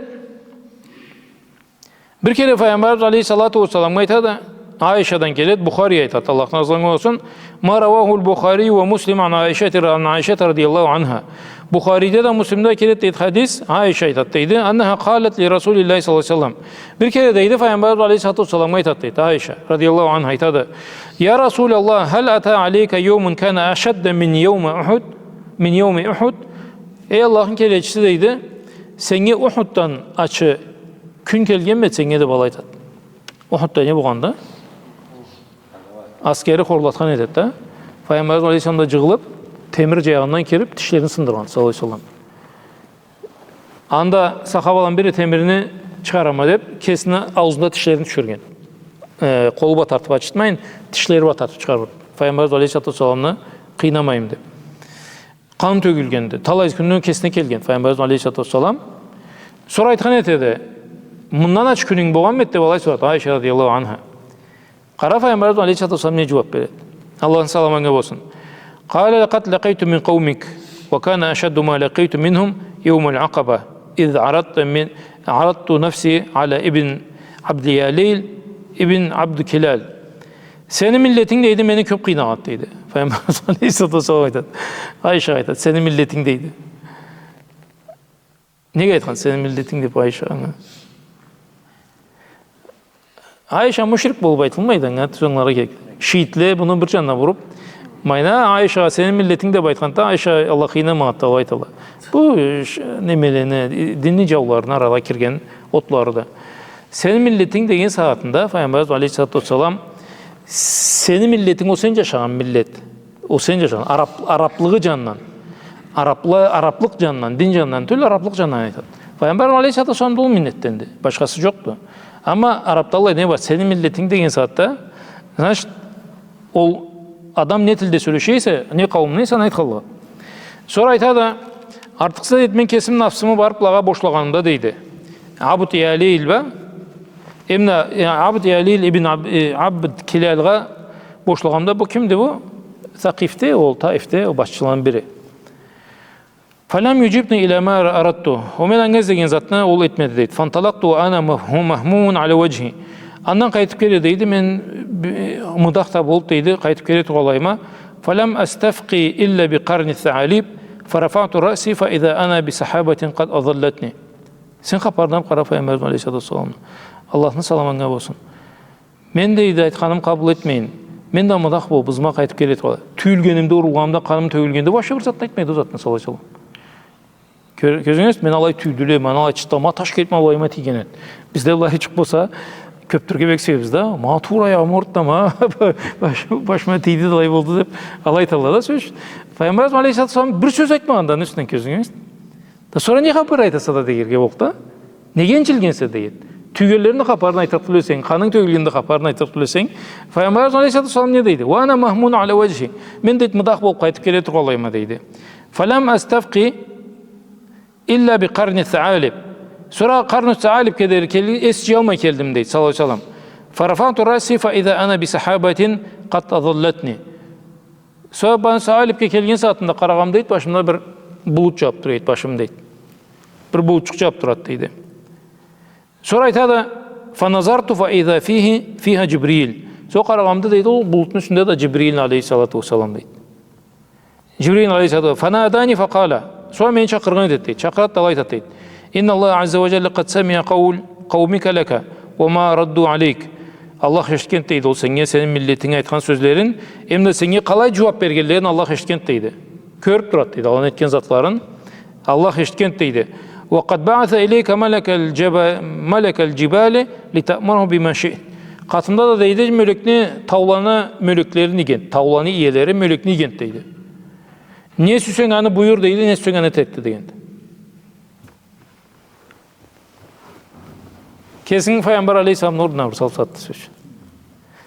Бир кере Файгъамбарыбыз алейхиссалату уассаламгъа айтады, Айшадан келеди, Бухари айтады, Аллахны разылыгъы болсун, «ما رواه البخاري ومسلم عن عائشة، عن عائشة رضي الله عنها». Бухариде да, Муслимде да келеди, дейди, хадис, Айша айтады, дейди, «أنها قالت لرسول الله صلى الله عليه وسلم». Бир кере, дейди, Файгъамбарыбыз алейхиссалату уассаламгъа айтады, дейди, Айша радияллаху анха айтады, «يا رسول الله، هل أتى عليك يوم كان أشد من يوم أحد، من يوم أحد؟» Эй Аллахны келечиси, дейди, сеннге Ухуддан ачы кюн келгенми сеннге деп алай айтады. Ухудда не болгъанды? Аскери хорлатхан этеди да. Файгъамбарыбыз алейхиссалам да джыгъылып, темир джаягъындан кирип, тишлерин сындыргъан, саллаллаху алейхи ва саллам. Анда сахабаланы бири темирни чыгъарама деп, кесини аузунда тишлерин тюшюрген. Э, къолу бла тартып ачытмайын, тишлери бла тартып чыгъарып. Файгъамбарыбыз алейхиссалату уассаламны къыйнамайым деп. Къан тёгюлгенди. Талай кюнню кесине келген Файгъамбарыбыз алейхиссалату уассалам. Сора айтхан этеди, мындан ачы кюнюнг болгъанмы эди деп алай сорады Айша радияллаху анха. Къара, Файгъамбарыбыз алейхиссалату уассалам не джууап береди. Аллахны саламы анга болсун. «قال: لقد لقيت من قومك، وكان أشد ما لقيت منهم يوم العقبة، إذ عرضت من، عرضت نفسي على ابن عبد ياليل ابن عبد كلال». Сени миллетинг, дейди, мени кёп къыйнагъанды, дейди. Файгъамбарыбыз алейхиссалату уассалам айтады. Айшагъа айтады, сени миллетинг, дейди. Неге айтхан сени миллетинг деп Айша анга? Айша мушрик болуп айтылмайды, анга тюз ангыларгъа керек. Шиитле муну бир джанына буруп, майна Айшагъа сени миллетинг деп айтханда, Айша Аллахха ийнанмагъанды деп айталла. Бу ш-, немелени, динни джауларыны арагъа кирген отлары да. Сени миллетинг деген сагъатында Файгъамбарыбыз алейхиссалату уассалам, сени миллетинг, ол сен джашагъан миллет. Ол сен джашагъан, араб-, араблыгъы джанындан. Арабла-, араблыкъ джанындан, дин джанындан тюл, араблыкъ джанындан айтады. Файгъамбар алейхиссалату уассалам да ол миллетденди. Башхасы джокъду. Амма арабда аллай не бар? Сени миллетинг деген сагъатда, значит, ол адам не тилде сёлеше эсе, не къауумдан эсе, аны айтханлыгъы. Сора айтады, артыкъсыз, дейди, мен кесим нафсымы барып былагъа бошлагъанымда, дейди. Абд Ялил бла, эмда, э, Абд Ялил ибн Аб-, э, Абд Килалгъа бошлагъанымда, бу кимди бу? Сакъифде, ол Таифде, ол башчыланы бири. «فلم يجبني إلى ما أردت». Ол мен анга излеген затны ол этмеди, дейди. «فانطلقت وأنا مه-، مهموم على وجهي». Андан къайтып келе, дейди, мен би-, мыдах да болуп, дейди, къайтып келе тургъанлайыма, فلم أستفق إلا بقرن الثعالب، فرفعت رأسي فإذا أنا بسحابة قد أظلتني. Сен хапарындан къара Файгъамбарыбыз алейхиссалату уассаламны. Аллахны саламы анга болсун. Мен, дейди, айтханым къабыл этмейин. Мен да мыдах болуп, ызыма къайтып келе тургъанлай. Тюйюлгенимде, урулгъанымда, къаным тёгюлгенде, башха бир зат да айтмайды ол затны, саллаллаху алейхи ва саллам. Кё-, кёзюгюз, мен алай тюйдюле, мен алай чыттама, таш келип ма былайыма тийген эди. Бизде былай чыкъ болса, кёпдюрге бек сюебиз да. Ма туура аягъым аууртду, ма баш-, башыма тийди, былай болду деп, алай айталла да, сёз ючюн. Файгъамбарыбыз алейхиссалату уассалам бир сёз айтмагъанды аны юсюнден, кёзюгюз. Да сора не хапар айтаса да дегирге боллукъду да. Неге инжилгенсе, дейди. Тюйгенлерини хапарын айтырыкъ тюл эсенг, къанынг тёгюлгенини хапарын айтырыкъ тюл эсенг, Файгъамбарыбыз алейхиссалату уассалам не дейди? وأنا مهموم على وجهي. Мен, дейди, мыдах болуп къайтып келе тургъанлайыма, дейди. فلم أستفق إلا بقرن الثعالب. Сора къарну саалибге дери кел-, эс жыялмай келдим, дейди, саллаллаху алейхи ва саллам. فرفعت رأسي فإذا أنا بسحابة قد أظلتني. Сора къарну саалибге келген сагъатымда къарагъанымда, дейди, башымда бир булут жауп тура эди, башым, дейди. Бир булутчукъ жауп турады, дейди. Сора айтады, فنظرت فإذا فيه، فيها جبريل. Сора къарагъанымда, дейди, ол булутну юсюнде да Жибрил алейхиссалату уассалам, дейди. Жибрил алейхиссалату, فناداني فقال. Сора мени чакъыргъан этеди, дейди. Чакъырады да алай айтады, дейди. إن الله عز وجل قد سمع قول قومك لك وما ردوا عليك. Аллах эшитгенди, дейди, ол сеннге, сени миллетинге айтхан сёзлерин, эм да сеннге къалай жууап бергенлерин Аллах эшитгенди, дейди. Кёрюп турады, дейди, аланы этген затларын. Аллах эшитгенди, дейди. وقد بعث إليك ملك الجب-، ملك الجبال لتأمره بما شئت. Къатымда да, дейди, мёлекни, тауланы мёлеклерин ийгенди, тауланы иелери мёлекни ийгенди, дейди. Не сюйсенг, аны буюр, дейди, не сюйсенг, аны этерикди, дегенди. Кесинги Файгъамбар алейхиссаламны орнуна бир салып сатды, сёз ючюн.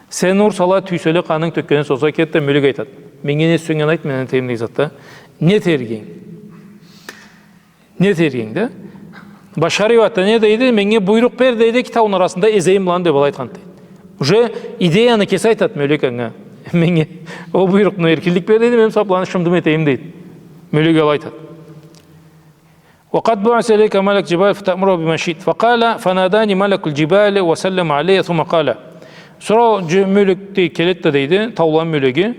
Сени урсала, тюйселе, къанынг тёккенин сорса, кет да, мёлюк айтады. Меннге не сюйсенг, аны айт, мен этейим, дейди, затда. Не этеригинг? Не этеригинг да? Башха риуаятда не дейди? Меннге буйрукъ бер, дейди, эки тауну арасында эзейим быланы, деп алай айтханды, дейди. Уже идеяны кеси айтады мёлюк анга. Меннге ол буйрукъну, эркинлик бер, дейди, мен сора быланы шымдым этейим, дейди. Мёлюк алай айтады. وقد بعث إليك ملك الجبال لتأمره بما شئت. فقال، فناداني ملك الجبال وسلم علي ثم قال. Сора ол жы-, мёлюк, дейди, келеди да, дейди, тауланы мёлюгю.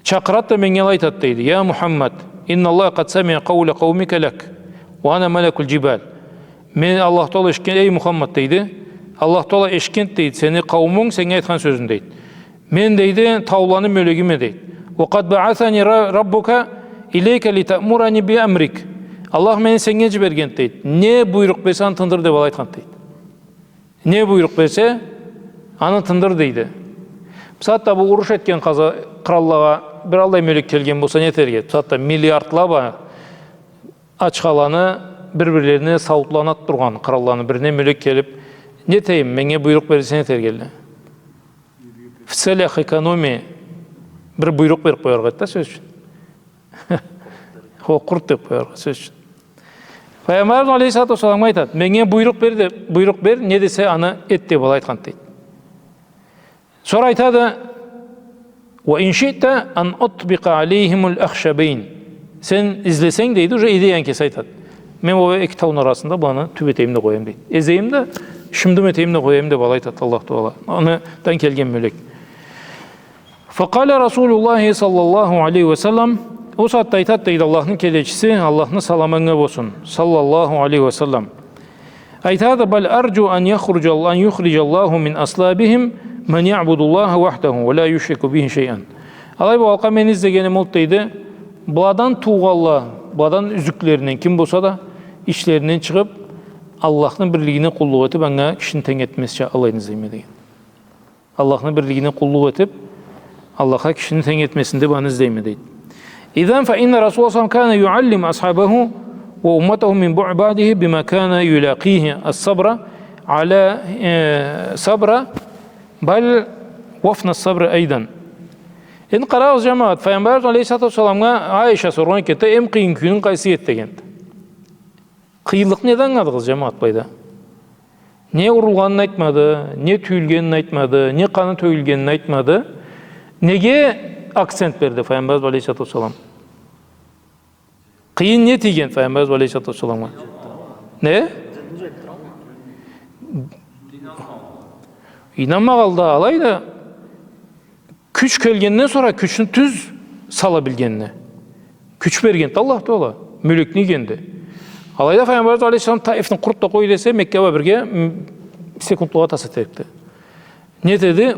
Чакъырады да, меннге алай айтады, дейди. يا محمد، إن الله قد سمع قول قومك لك، وأنا ملك الجبال. Мен, Аллах Тагъала эшитген, эй Мухаммад, дейди. Аллах Тагъала эшитгенди, дейди, сени къауумунг сеннге айтхан сёзюн, дейди. Мен, дейди, тауланы мёлюгюме, дейди. وقد بعثني ر-، ربك إليك لتأمرني بأمرك. Аллах мени сеннге жибергенди, дейди. Не буйрукъ берсе, аны тындыр, деп алай айтханды, дейди. Не буйрукъ берсе, аны тындыр, дейди. Бусагъатда бу уруш этген къаза-, къыраллагъа бир аллай мёлюк келген болса, не этерге? Бусагъатда миллиардла бла ачхаланы бир-бирлерине сауутланып тургъан къыралланы бирине мёлюк келип, не этейим, меннге буйрукъ берсе, не этерге элле? В целях экономии бир буйрукъ берип къояргъа эди да, сёз ючюн. Хо, къурт деп къояргъа, сёз ючюн. Файгъамбарыбыз алейхиссалату уассаламгъа айтады, меннге буйрукъ бер деп, буйрукъ бер, не десе, аны эт деп алай айтханды, дейди. Сора айтады, وإن شئت أن أطبق عليهم الأخشبين. Сен излесенг, дейди, уже идеяны кеси айтады. Мен ол эки тауну арасында быланы тюп этейим да къояйым, дейди. Эзейим да, шымдым этейим да къояйым, деп алай айтады Аллах Тагъала. Андан келген мёлюк. فقال رسول الله صلى الله عليه وسلم. Ол сагъатда айтады, дейди, Аллахны келечиси, Аллахны саламы анга болсун, саллаллаху алейхи ва саллам. Айтады, بل أرجو أن يخرج، أن يخرج الله من أصلابهم من يعبد الله وحده ولا يشرك به شيئا. Алай болгъанлыкъгъа мени излегеним олду, дейди, быладан туугъанла, быладан юзюклеринден ким болса да, ичлеринден чыгъып, Аллахны бирлигине къуллукъ этип, анга кишини тенг этмезча, алайын излейме, деген. Аллахны бирлигине къуллукъ этип, Аллахха кишини тенг этмесин деп, аны излейме, дейди. إذن فإن رسول الله صلى الله عليه وسلم كان يعلم أصحابه وأمته من بعده بما كان يلاقيه الصبر على، э, صبر، بل وفن الصبر أيضا. Энди къарагъыз, жамагъат, Файгъамбарыбыз алейхиссалату уассаламгъа Айша соргъан экен да, эм къыйын кюнюнг къайсы эди, дегенди. Къыйынлыкъны неден ангыладыгъыз, жамагъат, былайда? Не урулгъанын айтмады, не тюйюлгенин айтмады, не къаны тёгюлгенин айтмады. Неге акцент берди Файгъамбарыбыз алейхиссалату уассалам? Къыйын не тийген Файгъамбарыбыз алейхиссалату уассаламгъа? Не? Ийнанмагъанлыкъгъа, алай да Кюч келгенден сора кючню тюз сала билгенине. Кюч бергенди Аллах Таала, мёлекни ийгенди. Алайда Файгъамбарыбыз алейхиссалам Таифни къурут да къой десе, Мекка бла бирге, м, секундлугъа тас этерикди. Не этеди?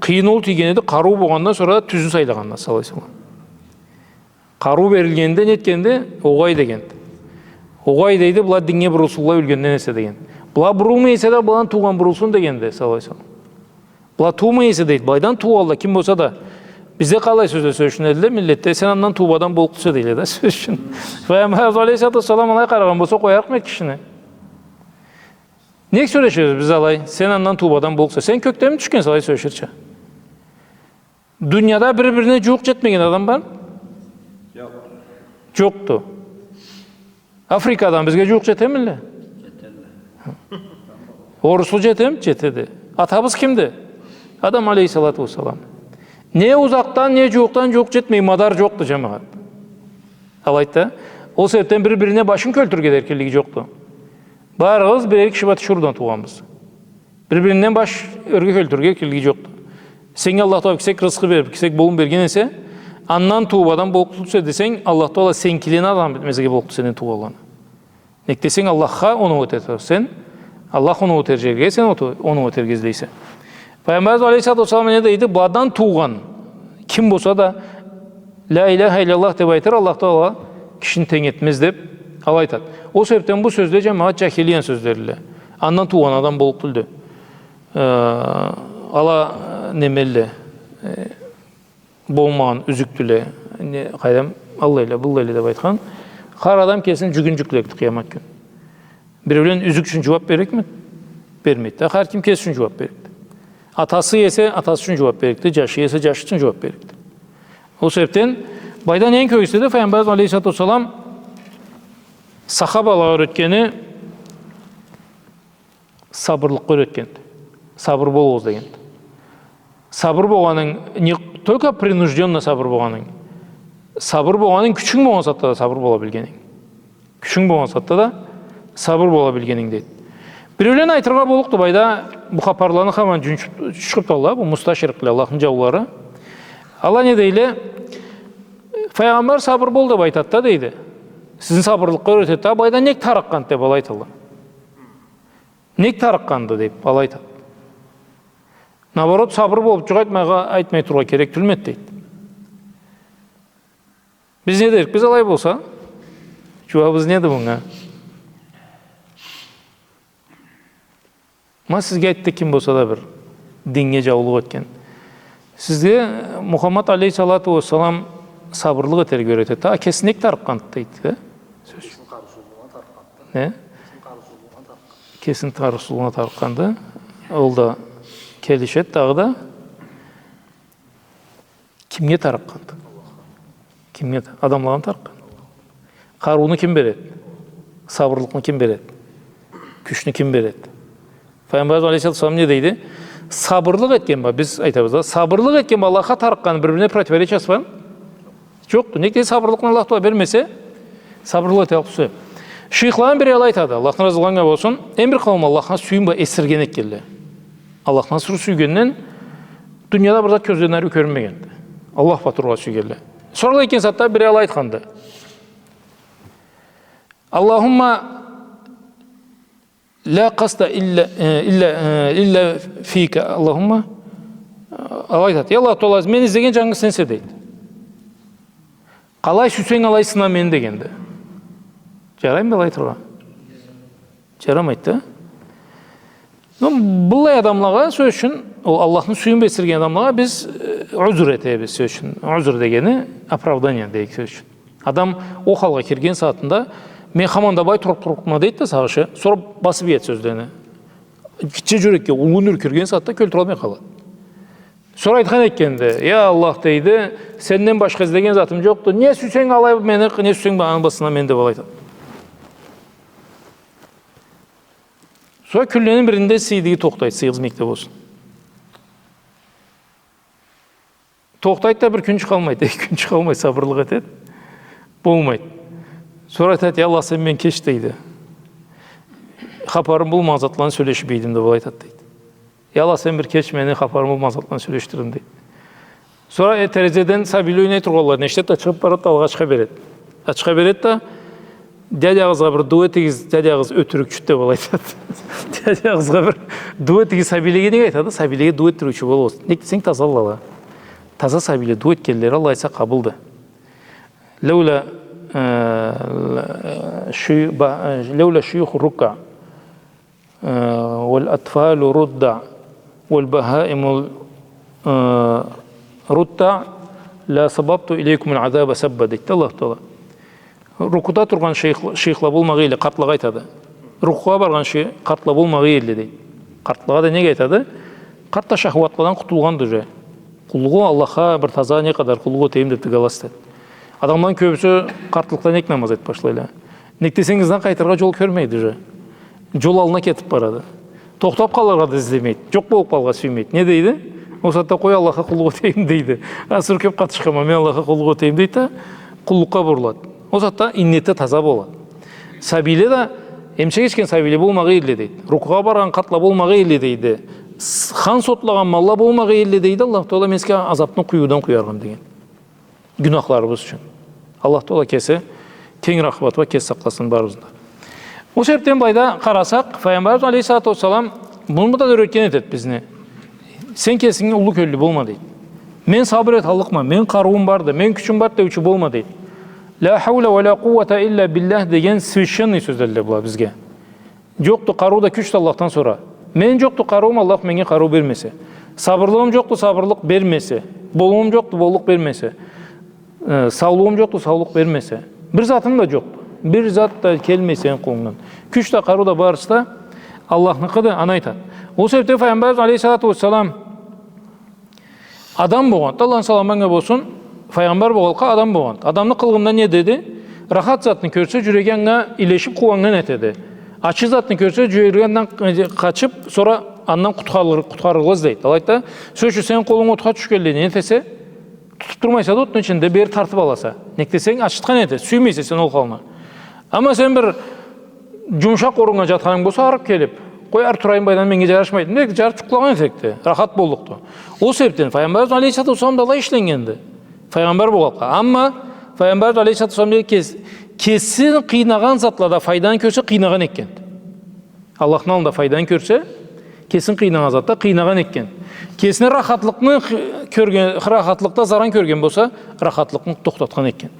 Къыйын ол тийген эди, къарыу болгъандан сора тюзюн сайлагъанды, саллаллаху алейхи ва саллам. Къарыу берилгенде не этгенди? Огъай дегенди. Огъай, дейди, была динге бурулсунла ёлгенден эсе дегенди. Была бурулмай эсе да, быладан туугъан бурулсун дегенди, саллаллаху алейхи ва саллам. Была туумай эсе, дейди, былайдан туугъанла ким болса да, бизде къалай сёзле сёлешинедиле, миллетде, сен андан туубадан боллукъ тюлсе дейле да, сёз ючюн. Файгъамбарыбыз алейхиссалату уассалам алай къарагъан болса, къоярыкъмы эди кишини? Нек сёлешебиз биз алай? Сен андан туубадан боллукъса. Сен кёкденми тюшгенсе алай сёлеширча? Дунияда бир-бирине джууукъ джетмеген адам бармы? Джокъду. Джокъду. Африкадан бизге джууукъ джетемиле? Джетелле. Оруслу джетеми? Джетеди. Атабыз кимди? Адам алейхиссалату уассалам. Не узакъдан, не джууукъдан джууукъ джетмей мадар джокъду, джамагъат. Алайды да. Ол себебден бир-бирине башын кёлтюрюрге да эркинлиги джокъду. Барыбыз бирер киши бла тиширыудан туугъанбыз. Бир-биринден баш ёрге кёлтюрюрге эркинлиги джокъду. Сеннге Аллах Таала кесек рызкъы бериб, кесек болум берген эсе, андан туубадан боллукъ тюлсе десенг, Аллах Таала сенкилени адам этмезге боллукъду сенден туугъанланы. Нек десенг, Аллахха оноу этерсе сен, Аллах оноу этер джерге сен оту-, оноу этерге излейсе. Файгъамбарыбыз алейхиссалату уассалам не дейди? Быладан туугъан ким болса да, «Ля иляха илляллах» деб айтыр, Аллах Таала кишини тенг этмез деб, алай айтады. Ол себебден бу сёзле, джамагъат, джахилиянын сёзлериле. Андан туугъан адам боллукъ тюлдю. Э, ала, э, немелле, э, болмагъан юзюкдюле, не, къайдам, аллайла, быллайла деб айтхан. Хар адам кесини джюгюн джюклекди къыямат кюн. Биреулен юзюк ючюн джууаб беририкми? Бермейди да. Хар ким кеси ючюн джууаб беририкди. Атасы эсе, атасы ючюн джууаб беририкди, джашы эсе, джашы ючюн джууаб беририкди. Ол себебден былайда нени кёргюзтеди? Файгъамбарыбыз алейхиссалату уассалам сахабалагъа юретгени сабырлыкъгъа юретгенди. Сабыр болугъуз дегенди. Сабыр болгъанынг, не только принуждённо сабыр болгъанынг, сабыр болгъанынг, кючюнг болгъан сагъатда да сабыр бола билгенинг. Кючюнг болгъан сагъатда да сабыр бола билгенинг, дейди. Биреулен айтыргъа боллукъду былайда, бу хапарланы хаман джунчуб чыгъыбдыла, бу мусташрикъле, Аллахны джаулары. Ала не дейле? Файгъамбар сабыр бол деб айтады да, дейди. Сизни сабырлыкъгъа юретеди да, былайда нек тарыкъгъанды деб алай айталла. Нек тарыкъгъанды деб алай айтады. Наоборот, сабыр болуб, джукъ айтмагъа, айтмай турургъа керек тюлмюдю, дейди. Биз не дерик? Биз алай болса, джууабыбыз неди мынга? Ма сизге айтды ким болса да бир динге джаулукъ этген. Сизге Мухаммад алейхиссалату уассалам сабырлыкъ этерге юретеди. А кеси нек тарыкъгъанды, дейди, э? Сёз. Не? Кесини къарыусузлугъуна тарыкъгъанды. Ол да келишеди дагъыда. Кимге тарыкъгъанды? Кимге та-, адамлагъамы тарыкъгъанды? Къарыуну ким береди? Сабырлыкъны ким береди? Кючню ким береди? Файгъамбарыбыз алейхиссалату уассалам не дейди? Сабырлыкъ этген бла, биз айтабыз да, сабырлыкъ этген бла Аллахха тарыкъгъаны бир-бирине противоречиясы бармы? Джокъду. Нек десе, сабырлыкъны Аллах Таала бермесе, сабырлыкъ эталлыкъ тюлсе. Шыйыхладан бири алай айтады, Аллахдан разы болгъан болсун, эм бир къауум Аллахха сюйюн бла эсирген этгенле. Аллахдан сора сюйгенден дунияда бир зат кёзлерине ариу кёрюнмегенди. Аллах бла турургъа сюйгенле. Соралгъан этген сагъатда бири алай айтханды. Аллахумма ля къасда илля, э, илля, э, илля фика, Аллахумма. Алай айтады. Я Аллах Таала, мени излеген джангыз сенсе, дейди. Къалай сюйсенг, алай сына мени дегенди. Джараймы былай айтыргъа? Джарамайды да. Ну, быллай адамлагъа, сёз ючюн, ол Аллахны сюйюн бла эсирген адамлагъа биз, э, узур этебиз, сёз ючюн. Узур дегени оправдание дейик, сёз ючюн. Адам ол халгъа кирген сагъатында, мен хаманда былай туруп, туруп турама дейди да сагъышы, сора басып иеди сёзлени. Гитче джюрекге уллу нюр кирген сагъатда кёлтюралмай къалады. Сора айтхан этгенди, я Аллах, дейди, сенден башха излеген затым джокъду. Не сюйсенг алай мени, не сюйсенг аны бла сына мени, деп алай айтады. Сора кюнлени биринде сыйдыгъы тохтайды, сыйыгъыз мийикде болсун. Тохтайды да, бир кюн чыгъалмайды, эки кюн чыгъалмайды, сабырлыкъ этеди. Болмайды. Сора айтады, я Аллах, сен мени кеч, дейди. Хапарым болмагъан затланы сёлешип ийдим, деп алай айтады, дейди. Я Аллах, сен бир кеч мени, хапарым болмагъан затланы сёлешдирдим, дейди. Сора, э, терезеден сабийле ойнай тургъанларын эшитет да, чыгъып барат да, алгъа ачха берет. Ачха берет да, «Дядягъызгъа бир дуа этигиз, дядягъыз ётюрюкчюдю», — деп алай айтат. «Дядягъызгъа бир дуа этигиз», сабийлеге нек айтады? Сабийлеге дуа этдириучю болугъуз. Нек десенг, тазалла ала. Таза сабийле дуа этгенлери, Аллах айтса, къабылды. «Лаула, э, шу-, ба-, э, лаула шуюху руккаъ, э, валь атфалу руддаъ, валь бахаиму, э, руддаъ, ла сабабту илейкумуль азаба сабба», — дейди Аллаху Таала. Рукуда тургъан шыйых-, шыйыхла болмагъа эди, къартлагъа айтады. Рукугъа баргъан шый-, къартла болмагъа эди, дейди. Къартлагъа да нек айтады? Къарт да шахватладан къутулгъанды уже. Къуллугъу Аллахха бир таза, не къадар къуллукъ этейим деп тыгъылады. Адамланы кёбюсю къартлыкъда нек намаз этип башлайла? Нек десенг, ызына къайтыргъа джол кёрмейди уже. Джол аллына кетип барады. Тохтап къалыргъа да излемейди. Джокъ болуп къалыргъа сюймейди. Не дейди? Ол сагъатда «Къой, Аллахха къуллукъ этейим», — дейди. «Асыры кёп къатышханма, мен Аллахха къуллукъ этейим», — дейди да, къуллукъгъа бурулады. Ол сагъатда иннети таза болады. Сабийле да, эмчек ичген сабийле болмагъа эди, дейди. Рукугъа баргъан къартла болмагъа эди, дейди. С-, хан сотлагъан малла болмагъа эди, дейди. Аллаху Таала, мен сизге азапны къуюудан къуярыкъма деген. Гюнахларыбыз ючюн. Аллах Таала кеси кенг рахматы бла кеси сакъласын барыбызны да. Ол себепден былайда къарасакъ, Файгъамбарыбыз алейхиссалату уассалам муну да юретген этеди бизни. «Сен кесинги уллу кёллю болма», — дейди. «Мен сабыр эталлыкъма, мен къарыуум барды, мен кючюм барды» деучю болма, дейди. «Ла хаула ва ла къууата илля биллях» деген священный сёзледиле была бизге. Джокъду къарыу да, кюч да Аллахдан сора. Мен джокъду къарыуум, Аллах меннге къарыу бермесе. Сабырлыгъым джокъду, сабырлыкъ бермесе. Боллугъум джокъду, боллукъ бермесе. Э, саулугъум джокъду, саулукъ бермесе. Бир затым да джокъду. Бир зат да келмей сени къолунгдан. Кюч да, къарыу да, барысы да Аллахныкъыды, аны айтады. Ол себепден Файгъамбарыбыз алейхиссалату уассалам адам болгъанды, Аллахны саламы анга болсун, файгъамбар болгъанлыкъгъа адам болгъанды. Адамны къылыгъында не деди? Рахат затны кёрсе, джюреги анга илешип, къууаннган этеди. Ачы затны кёрсе, джюреги андан къачып, сора андан къутхарылгъа, къутхарылгъа излейди. Алайды да, сёз ючюн, сени къолунга отха тюшгенлей, не этесе? Тутуп турмайса да отну ичинде, бери тартып аласа. Нек десенг, ачытхан этеди, сюймейсе сен ол халны. Амма сен бир джумушакъ оруннга джатханынг болса, арып келип, къой, ары турайым, былайдан меннге джарашмайды. Нек, джарып джукълагъан этерикди, рахат боллукъду. Ол себепден Файгъамбарыбыз алейхиссалату уассалам да алай ишленнгенди. Файгъамбар болгъанлыкъгъа. Амма Файгъамбарыбыз алейхиссалату уассалам кес-, кесин къыйнагъан затлада файданы кёрсе, къыйнагъан этгенди. Аллахны аллында файданы кёрсе, кесин къыйнагъан затда къыйнагъан этген. Кесине рахатлыкъны х-, кёрген, рахатлыкъда заран кёрген болса, рахатлыкъны тохтатхан этген.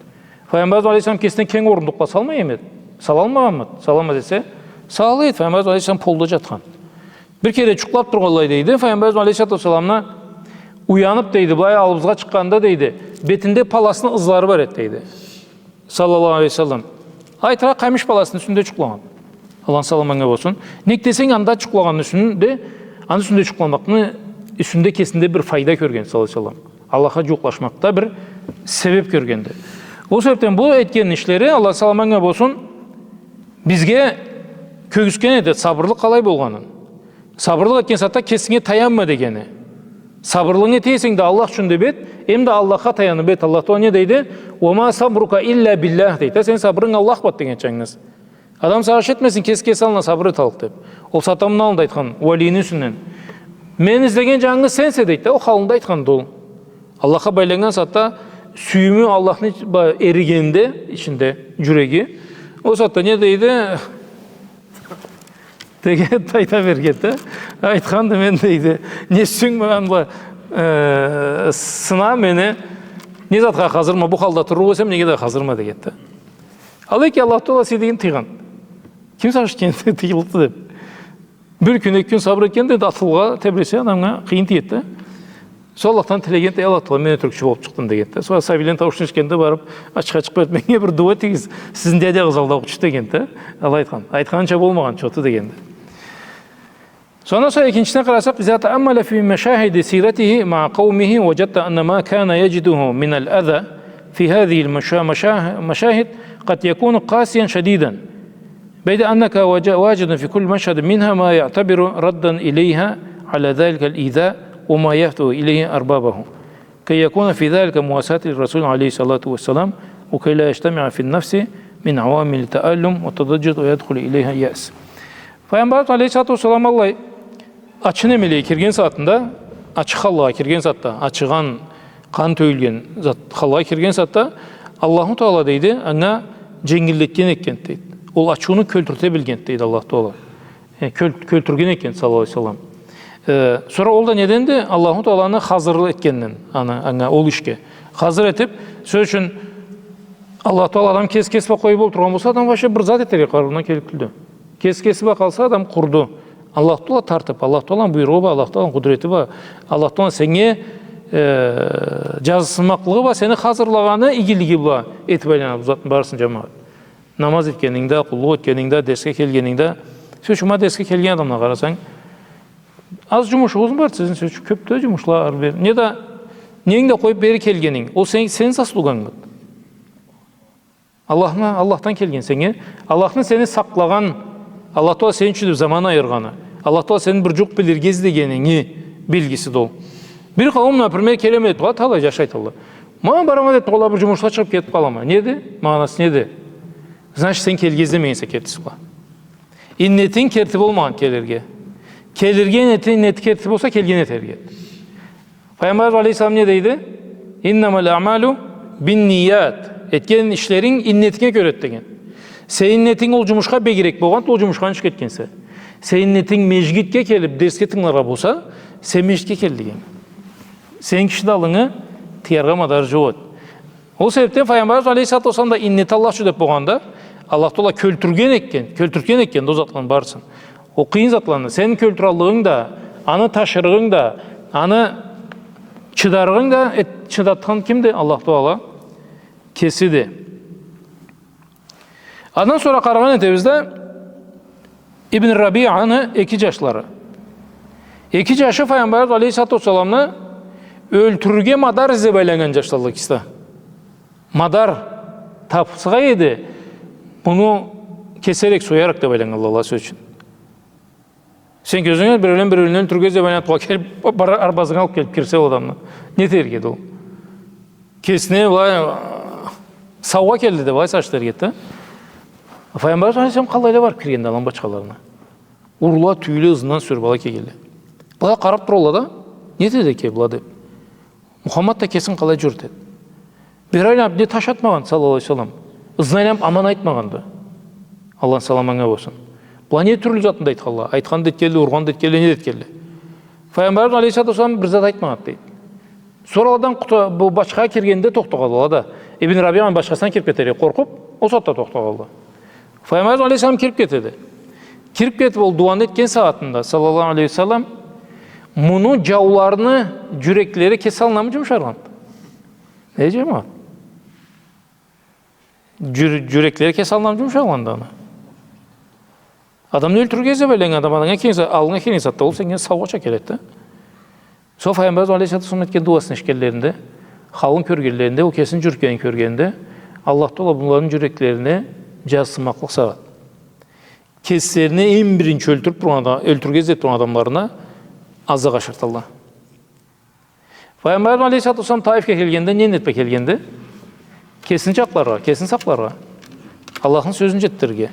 Файгъамбарыбыз алейхиссалам кесине кенг орундукъла салмай эди. Салалмагъанмыды? Салалмаз эсе, салалай эди. Файгъамбарыбыз алейхиссалам полда джатхан. Бир кере джукълап тургъанлай, дейди, Файгъамбарыбыз алейхиссалату уассаламны уянып, дейди, былай алыбызгъа чыкъгъанда, дейди, бетинде паласны ызлары бар эди, дейди. Саллаллаху алейхи ва саллам. Айтыргъа, къамиш паласыны юсюнде джукълагъан. Аллахны саламы анга болсун. Нек десенг, анда джукълагъанны юсюнде, аны юсюнде джукъламакъны юсюнде кесинде бир файда кёрген, саллаллаху алейхи ва саллам. Аллахха джууукълашмакъда бир себеп кёргенди. Ол себепден бу этген ишлери, Аллахны саламы анга болсун, бизге кёргюзтген этеди сабырлыкъ къалай болгъанын. Сабырлыкъ этген сагъатда кесинге таянма дегени. Сабырлыгъынгы эте эсенг да Аллах ючюн деп эт, эм да Аллахха таянып эт. Аллах Таала не дейди? «Уа ма сабрука илля биллях», — дейди. Сени сабырынг Аллах бла деген чангыз. Адам сагъыш этмесин, кеси кеси аллына сабыр эталлыкъ деп. Ол сагъатда муну аллында айтхан, уалийни юсюнден. Мени излеген джангыз сенсе, дейди да, ол халында айтханды ол. Аллахха байланнган сагъатда сюйюмю Аллахны ба-, эригенде ичинде, джюреги. Ол сагъатда не дейди? Деген да айта берген да. Айтханды мен, дейди. Не сюйсенг магъа бла, э, сына мени, не затха хазырма, бу халда турлукъ эсем, неге да хазырма деген да. Алай ки, Аллах Таала сыйлыгъын тыйгъан. Ким сагъыш этгенди тыйыллыкъды деп. Бир кюн, эки кюн сабыр этгенди, атылгъа тебресе, адамгъа къыйын тиеди да. Сора Аллахдан тилегенди, эй Аллах Таала, мен ётюрюкчю болуп чыкъдым дегенди. Сора сабийлени таушун эшитгенде барып, ачха чыгъып берип, меннге бир дуа этигиз, сизни дядягъыз алдаучу дегенди. Алай айтхан. Айтханынча болмагъан чоту дегенди. Сора, сора экинчисине къарасакъ, إذا تأملت في مشاهد سيرته مع قومه وجدت أن ما كان يجده من الأذى في هذه المشا-، مشاه-، مشاهد قد يكون قاسيا شديدا. بيد أنك واج-، واجد في كل مشهد منها ما يعتبر ردا إليها على ذلك الإيذاء وما يهدف إليه أربابه، كي يكون في ذلك مواساة للرسول عليه الصلاة والسلام، وكي لا يجتمع في النفس من عوامل التألم والتضجر ويدخل إليها اليأس. Файгъамбарыбыз алейхиссалату уассалам аллай ачы немелеге кирген сагъатында, ачы халлагъа кирген сагъатда, ачыгъан Къан тёгюлген зат, халгъа кирген затда Аллаху Таала, дейди, анга дженгиллетген экен, дейди. Ол ачыуну кёлтюрте билген, дейди, Аллаху Таала. Э, кёл-, кёлтюрген экен, саллаллаху алейхи ва саллам. Э, сора ол да неденди? Аллаху Тааланы хазыр этгенден, аны, анга, ол ишге. Хазыр этип, сёз ючюн, Аллаху Таала адам кес-, кеси бла къоюп олтургъан болса, адам вообще бир зат этерге къарарына келип тюлдю. Кес-, кеси бла къалса, адам къурду. Аллаху Таала тартып, Аллаху Тааланы буйругъу бла, Аллаху Тааланы къудрети бла, Аллаху Таала сеннге, э, джазыкъсынмакълыгъы бла, сени хазырлагъаны, игилиги бла этип айланады бу затны барысын, джамагъат. Намаз этгенинг да, къуллукъ этгенинг да, дерсге келгенинг да. Сёз ючюн, ма дерсге келген адамлагъа къарасанг, аз джумушугъузму бар сизни, сёз ючюн, кёп да джумушла ары-бери. Не да, ненг да къоюп бери келгенинг, ол сен, сени заслуганг. Аллахны, Аллахдан келген сеннге. Аллахны сени сакълагъан, Аллах Таала сени ючюн деп заман айыргъаны, Аллах Таала сени бир джукъ билирге излегенинги белгиси да ол. Бир къауум, например, келеме деп тургъан, талай джаш айталла. Ма барама деп тургъанла, бир джумушла чыгъып кетип къалама. Неди? Магъанасы неди? Значит, сен келирге излемегенсе кертиси бла. Иннетинг керти болмагъан келирге. Келирге иннети, иннети керти болса, келген этерге. Пайгъамбарыбыз алейхиссалам не дейди? «Иннамал аъмалу бинният». Этген ишлеринг иннетинге кёре эди деген. Сени иннетинг ол джумушха бегирек болгъанды, ол джумушха ничек этгенсе. Сени иннетинг межгитге келип, дерсге тынгыларгъа болса, сен межгитге кел деген. Сен киши да аллынгы тыяргъа мадар джокъ эди. Ол себепден Пайгъамбарыбыз алейхиссалату уассалам да иннети Аллах ючюн деп болгъанда, Аллах Таала кёлтюрген экен, кёлтюртген экен ол затланы барысын. Ол къыйын затланы, сен кёлтюраллыгъынг да, аны ташырыгъынг да, аны чыдарыгъынг да, эт-, чыдатхан кимди? Аллах Таала кесиди. Андан сора къарагъан этебиз да, Ибн Рабианы эки джашлары. Эки джашы Пайгъамбарыбыз алейхиссалату уассаламны ёлтюрюрге мадар излеп айланнган джашладыла экиси да. Мадар табсагъа эди, муну кесерик, соярыкъ деп айланнгалла, сёз ючюн. Сен кёзюнге биреулен биреуюн ёлтюрюрге излеп айланнганлай келип, бар арбазынга алып келип кирсе ол адамны, не этерге эди ол? Кесине былай, саугъа келди деп, былай сагъыш этерге эди да. Пайгъамбарыбыз алейхиссалам къалайла барып киргенди аланы бачхаларына. Урла, тюйюле, ызындан сюрюп ала келгенле. Былай къарап туралла да, не этеди экен была деп. Мухаммад да кесин къалай джюрютеди? Бери айланып, не таш атмагъан, саллаллаху алейхи ва саллам. Ызына айланып, аман айтмагъанды. Аллахны саламы анга болсун. Была не тюрлю затны да айтханла. Айтхан да этгенле, ургъан да этгенле, не да этгенле. Пайгъамбарыбыз алейхиссалату уассалам бир зат айтмагъанды, дейди. Сора аладан къута-, бу бачхагъа киргенде тохтагъанла да. Ибн Рабианы бачхасындан кириб кетерге къоркъуб, ол сагъатда тохтагъанла. Файгъамбарыбыз алейхиссалам кириб кетеди. Кириб кетиб, ол дуаны этген сагъатында, саллаллаху алейхи ва саллам, муну джауларыны джюреклери кеси аллынамы джумушаргъанды? Не, джамагъат? Джюр-, джюреклери кеси аллынамы джумушаргъанды аны? Адамны ёлтюрюрге излеб айланнган адам, адамгъа келген са-, аллынга келген сагъатда, ол сеннге саугъача келеди да. Сора Файгъамбарыбыз алейхиссалату уассалам этген дуасын эшитгенлеринде, халын кёргенлеринде, ол кесини джюрютгенин кёргенде, Аллах Таала буланы джюреклерине джазыкъсынмакълыкъ салады. Кеслерине эм биринчи ёлтюрюб тургъан адам, ёлтюрюрге излеб тургъан адамларына азаб ашырталла. Файгъамбарыбыз алейхиссалату уассалам Таифге келгенде, не иннет бла келгенди? Кесин джакъларгъа, кесин сакъларгъа. Аллахны сёзюн джетдирирге.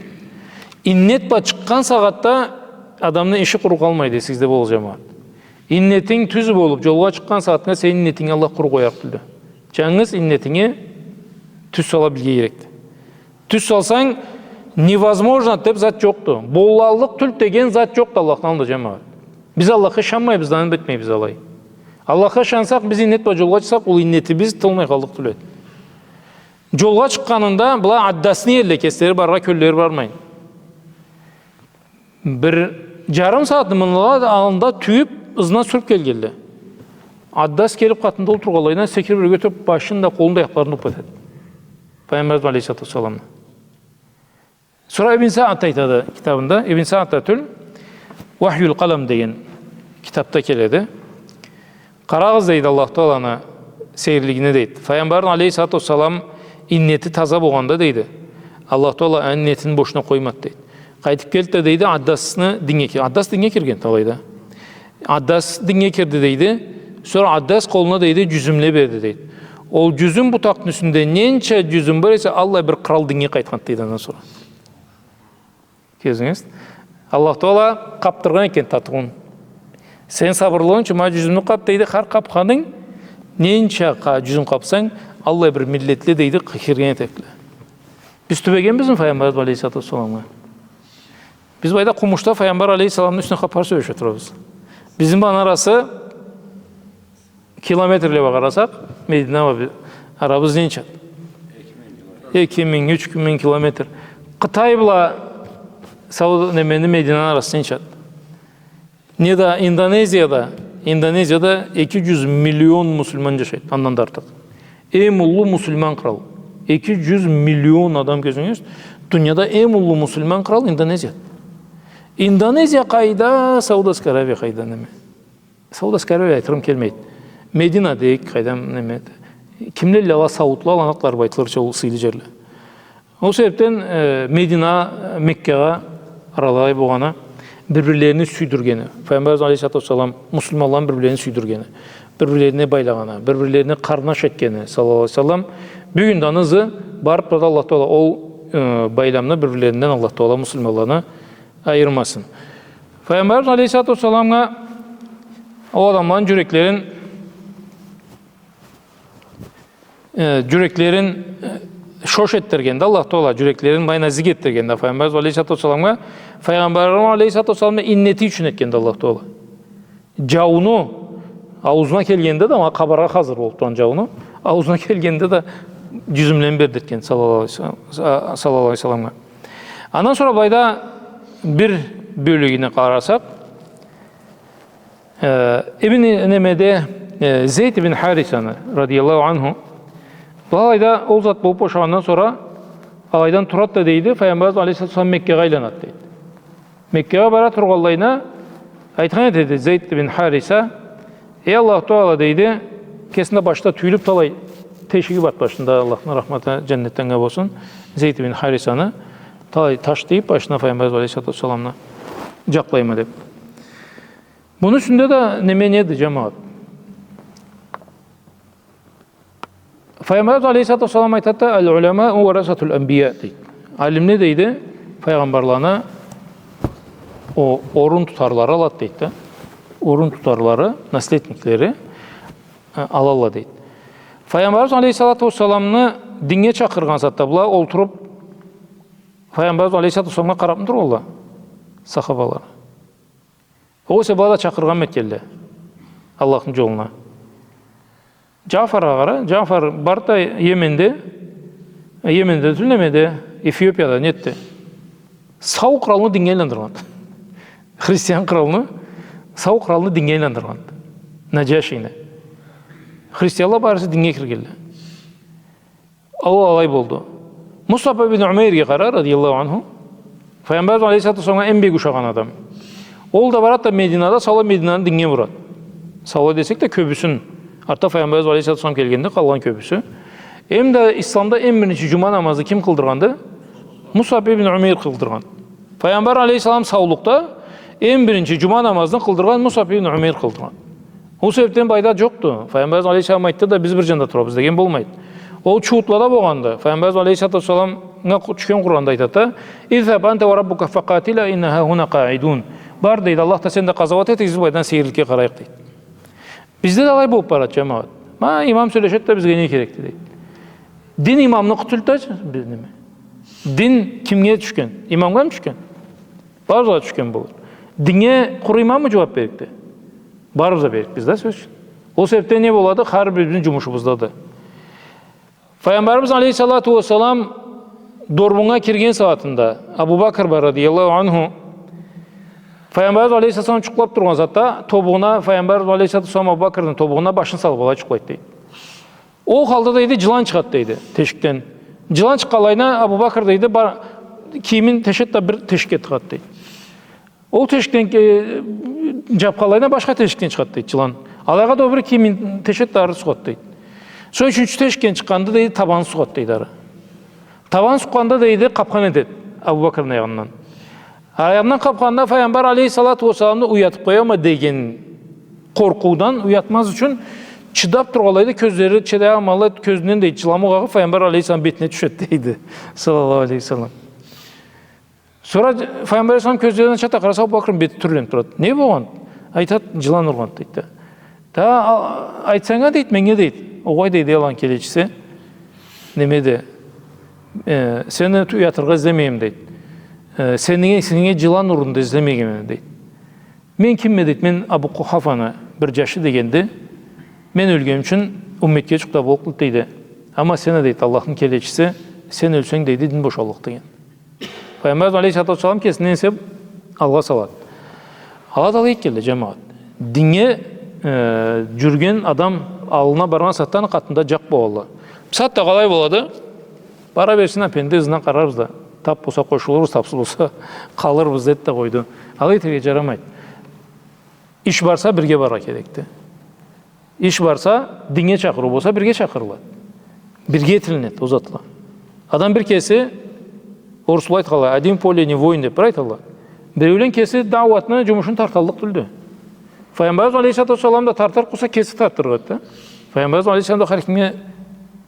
Иннет бла чыкъгъан сагъатда адамны иши къуру къалмайды, эсигизде болсун, джамагъат. Иннетинг тюз болуб, джолгъа чыкъгъан сагъатда сени иннетинги Аллах къуру къоярыкъ тюлдю. Джангыз иннетинге тюз сала билирге керекди. Тюз салсанг, невозможно деб зат джокъду. Болаллыкъ тюлдю деген зат джокъду Аллахны аллында, джамагъат. Биз Аллахха ышанмайбыз да, аны этмейбиз алай. Аллахха ышансакъ, биз иннет бла джолгъа чыкъсакъ, ол иннетибиз тыйылмай къаллыкъ тюл эди. Джолгъа чыкъгъанында была Аддасны ерле, кеслери баргъа кёллери бармайын. Бир джарым сагъатны мынала аллында тюйюб, ызындан сюрюб келгенле. Аддас келиб къатында олтургъанлайына секириб ёрге туруб, башын да, къолун да, аякъларын да уппа этеди. Файгъамбарыбыз алейхиссалату уассаламны. Сора Ибн Саад да айтады китабында, Ибн Саад да тюл, «Уахьюль Къалам» деген китабда келеди. Къарагъыз, дейди, Аллах Тааланы сейирлигине, дейди. Файгъамбарны алейхиссалату уассалам иннети таза болгъанда, дейди, Аллах Таала аны иннетин бошуна къоймады, дейди. Къайтыб келди да, дейди, Аддасны динге кир-, Аддас динге кирген талайда. Аддас динге кирди, дейди. Сора Аддас къолуна, дейди, джюзюмле берди, дейди. Ол джюзюм бутакъны юсюнде ненча джюзюм бар эсе, аллай бир кърал динге къайтханды, дейди, андан сора. Кёрдюгюз? Аллах Таала къабдыргъан экен татыуун. Сен сабырлыгъынг ючюн ма джюзюмню къаб, дейди, хар къабханынг Ненча къа-, джюзюн къапсанг, аллай бир миллетле, дейди, кирген этерикдиле. Биз тюбегенбизми Файгъамбарыбыз алейхиссалату уассаламгъа? Биз былайда Къумушда Файгъамбар алейхиссаламны юсюнден хапар сёлеше турабыз. Бизни бла аны арасы, километрле бла къарасакъ, Медина бла би-, арабыз ненча? Эки минг, юч минг километр. Къытай бла Сауд-, немени, Мединаны арасы ненча? Неда Индонезияда, Индонезияда эки джюз миллион муслиман джашайды, андан да артыкъ. Эм уллу муслиман кърал. Эки джюз миллион адам, кёзюгюз. Дунияда эм уллу муслиман кърал Индонезия. Индонезия къайда, Саудовская Аравия къайда, неме? Саудовская Аравия айтырым келмейди. Медина дейик, къайдам, неме? Кимлелле ала саудла, ланатла бла айтылырча ол сыйлы джерле. Ол себебден, э, Медина, Меккагъа аралай болгъаны, бир-бирлерини сюйдюргени. Файгъамбарыбыз алейхиссалату уассалам муслиманланы бир-бирлерини сюйдюргени, бир-бирлерине байлагъаны, бир-бирлерине къарнаш этгени, саллаллаху алейхи ва саллам. Бюгюн да аны ызы барыб турады. Аллах Тагъала ол, э, байламны бир-бирлеринден, Аллах Тагъала муслиманланы айырмасын. Файгъамбарыбыз алейхиссалату уассаламгъа ол адамланы джюреклерин э, джюреклерин, э, шош этдиргенди Аллах Тагъала, джюреклерин былай назик этдиргенди Файгъамбарыбыз алейхиссалату уассаламгъа. Файгъамбарыбыз алейхиссалату уассаламны иннети ючюн этгенди Аллах Тагъала. Джауну аузуна келгенде да, ма къабаргъа хазыр болуб тургъан джауну, аузуна келгенде да джюзюмлерин бердиртгенди саллаллаху алейхи ва саллам, саллаллаху алейхи ва салламгъа. Андан сора былайда бир бёлюгюне къарасакъ, Э, ибн, немеде, э, Зейд ибн Харисаны, радияллаху анху, былайда ол зат болуб бошагъандан сора, алайдан турады да, дейди, Файгъамбарыбыз алейхиссалату уассалам Меккагъа айланады, дейди. Меккагъа бара тургъанлайына айтхан этеди Зейд ибн Хариса: «Эй Аллаху Тагъала, — дейди, — кесини башда тюйюлюб талай тешиги барды башында, Аллахны рахматы, джаннети анга болсун, Зейд ибн Харисаны, талай таш тийиб башына Файгъамбарыбыз алейхиссалату уассаламны, джакълайма деб». Муну юсюнде да неме неди, джамагъат? Файгъамбарыбыз алейхиссалату уассалам айтады да: «Аль-уляма уарасатуль анбия», — дейди. Алимле, дейди, файгъамбарланы о-, орун тутарлары алады, дейди да. Орун тутарлары, наследниклери, э, алалла, дейди. Файгъамбарыбыз алейхиссалату уассаламны динге чакъыргъан сагъатда была олтуруб, Файгъамбарыбыз алейхиссалату уассаламгъа къарабмы тургъалла сахабала? Огъесе была да чакъыргъанмы этгелле Аллахны джолуна? Джафаргъа къара, Джафар барды да Йеменде, Йеменде тюл, немеде, Эфиопияда, нетди? Сау къралны динге айландыргъан. Христиан къралны, сау къралны динге айландыргъан. Наджашини. Христианла барысы динге киргелле. Ол алай болду. Мусаб ибн Умейрге къара, радияллаху анху. Файгъамбарыбыз алейхиссалату уассаламгъа эм бек ушагъан адам. Ол да барады да Мединада, саулай Мединаны динге бурады. Саулай десек да, кёбюсюн. Артда Файгъамбарыбыз алейхиссалату уассалам келгенде къалгъан кёбюсю. Эм да исламда эм биринчи джума намазны ким къылдыргъанды? Мусаб ибн Умейр къылдыргъан. Файгъамбар алейхиссалам саулукъда эм биринчи джума намазны къылдыргъан Мусаб ибн Умейр къылдыргъан. Ол себебден былайда джокъду. Файгъамбарыбыз алейхиссалам айтды да, биз бир джанда турабыз деген болмайды. Ол чууутлада болгъанды. Файгъамбарыбыз алейхиссалату уассаламгъа къу-, тюшген Къуранда айтады да: «Идхаб анта уа раббука факъатила инна хахуна къаидун». Бар, дейди, Аллах да, сен да къазауат этигиз, биз былайдан сейирликге къарайыкъ, дейди. Бизде да алай болуб барады, джамагъат. Ма, имам сёлешеди да, бизге не керекди, дейди. Дин имамны къутултады, биз неме? Дин кимге тюшген? Имамгъамы тюшген? Барыбызгъа тюшген болур. Динге къуру имаммы джууаб берликди? Барыбыз да берликбиз да, сёз ючюн. Ол себебден не болады? Хар бирибизни джумушубуздады. Файгъамбарыбыз алейхиссалату уассалам дорбуннга кирген сагъатында Абу Бакр бла, радияллаху анху, Файгъамбарыбыз алейхиссалам джукълаб тургъан сагъатда тобугъуна, Файгъамбарыбыз алейхиссалату уассалам Абу Бакрны тобугъуна башын салыб алай джукълайды, дейди. Ол халда, дейди, джылан чыгъады, дейди, тешикден. Джылан чыкъгъанлайына Абу Бакр, дейди, бар, кийимин тешеди да бир тешикге тыгъады, дейди. Ол тешикден, э, джабханлайына башха тешикден чыгъады, дейди, джылан. Алайгъа да ол бир кийимин тешеди да ары сугъады, дейди. Сора ючюнчю тешикден чыкъгъанда, дейди, табанын сугъады, дейди, ары. Табанын сукъгъанда, дейди, къапхан этеди Абу Бакрны аягъындан. Аягъындан къапханда, Файгъамбар алейхиссалату уассаламны уятыб къоярма деген къоркъуудан, уятмаз ючюн чыдаб тургъанлай да, кёзлери чыдай алмай, кёзюнден, дейди, джылан къагъыб, Файгъамбар алейхиссалам бетине тюшеди, дейди. Саллаллаху алейхи ва саллам. Сора Файгъамбар алейхиссалам кёзлерин ачады да, къараса, Абу Бакрны бети тюрлениб турады. Не болгъан? Айтады, джылан ургъан, дейди да. Да, а, айтсанг а, дейди, меннге, дейди. Огъай, дейди, Аллахны келечиси. Неме да, э, сени ту-, уятыргъа излемейме, дейди. Э, сеннге, сеннге джылан урургъа да излемегенме, дейди. Мен кимме, дейди, мен Абу Къухафаны бир джашы дегенди. Мен ёлгеним ючюн умметге джукъ да боллукъду, дейди. Амма сен а, дейди, Аллахны келечиси, сен ёлсенг, дейди, дин бошаллыкъды деген. Файгъамбарыбыз алейхиссалату уассалам кесинден эсе алгъа салады. Ала да алай этгенле, джамагъат. Диннге, э, джюрюген адам аллына баргъан сагъатда аны къатында джакъ болалла. Бусагъатда къалай болады? Бара берсин, апенди, ызындан къарарбыз да. Тап болса къошулурбуз, тапсыз болса къалырбыз, деди да къойду. Алай этерге джарамайды. Иш барса, бирге барыргъа керекди. Иш барса, диннге чакъырыу болса, бирге чакъырылады. Бирге этилинеди ол затла. Адам бир кеси, орусла айтханлай, один в поле не воин, деб бир айталла. Биреулен кеси дауатны джумушун тарталлыкъ тюлдю. Файгъамбарыбыз алейхиссалату уассалам да тартар къойса, кеси тартырыкъды. Файгъамбарыбыз алейхиссалам да хар кимге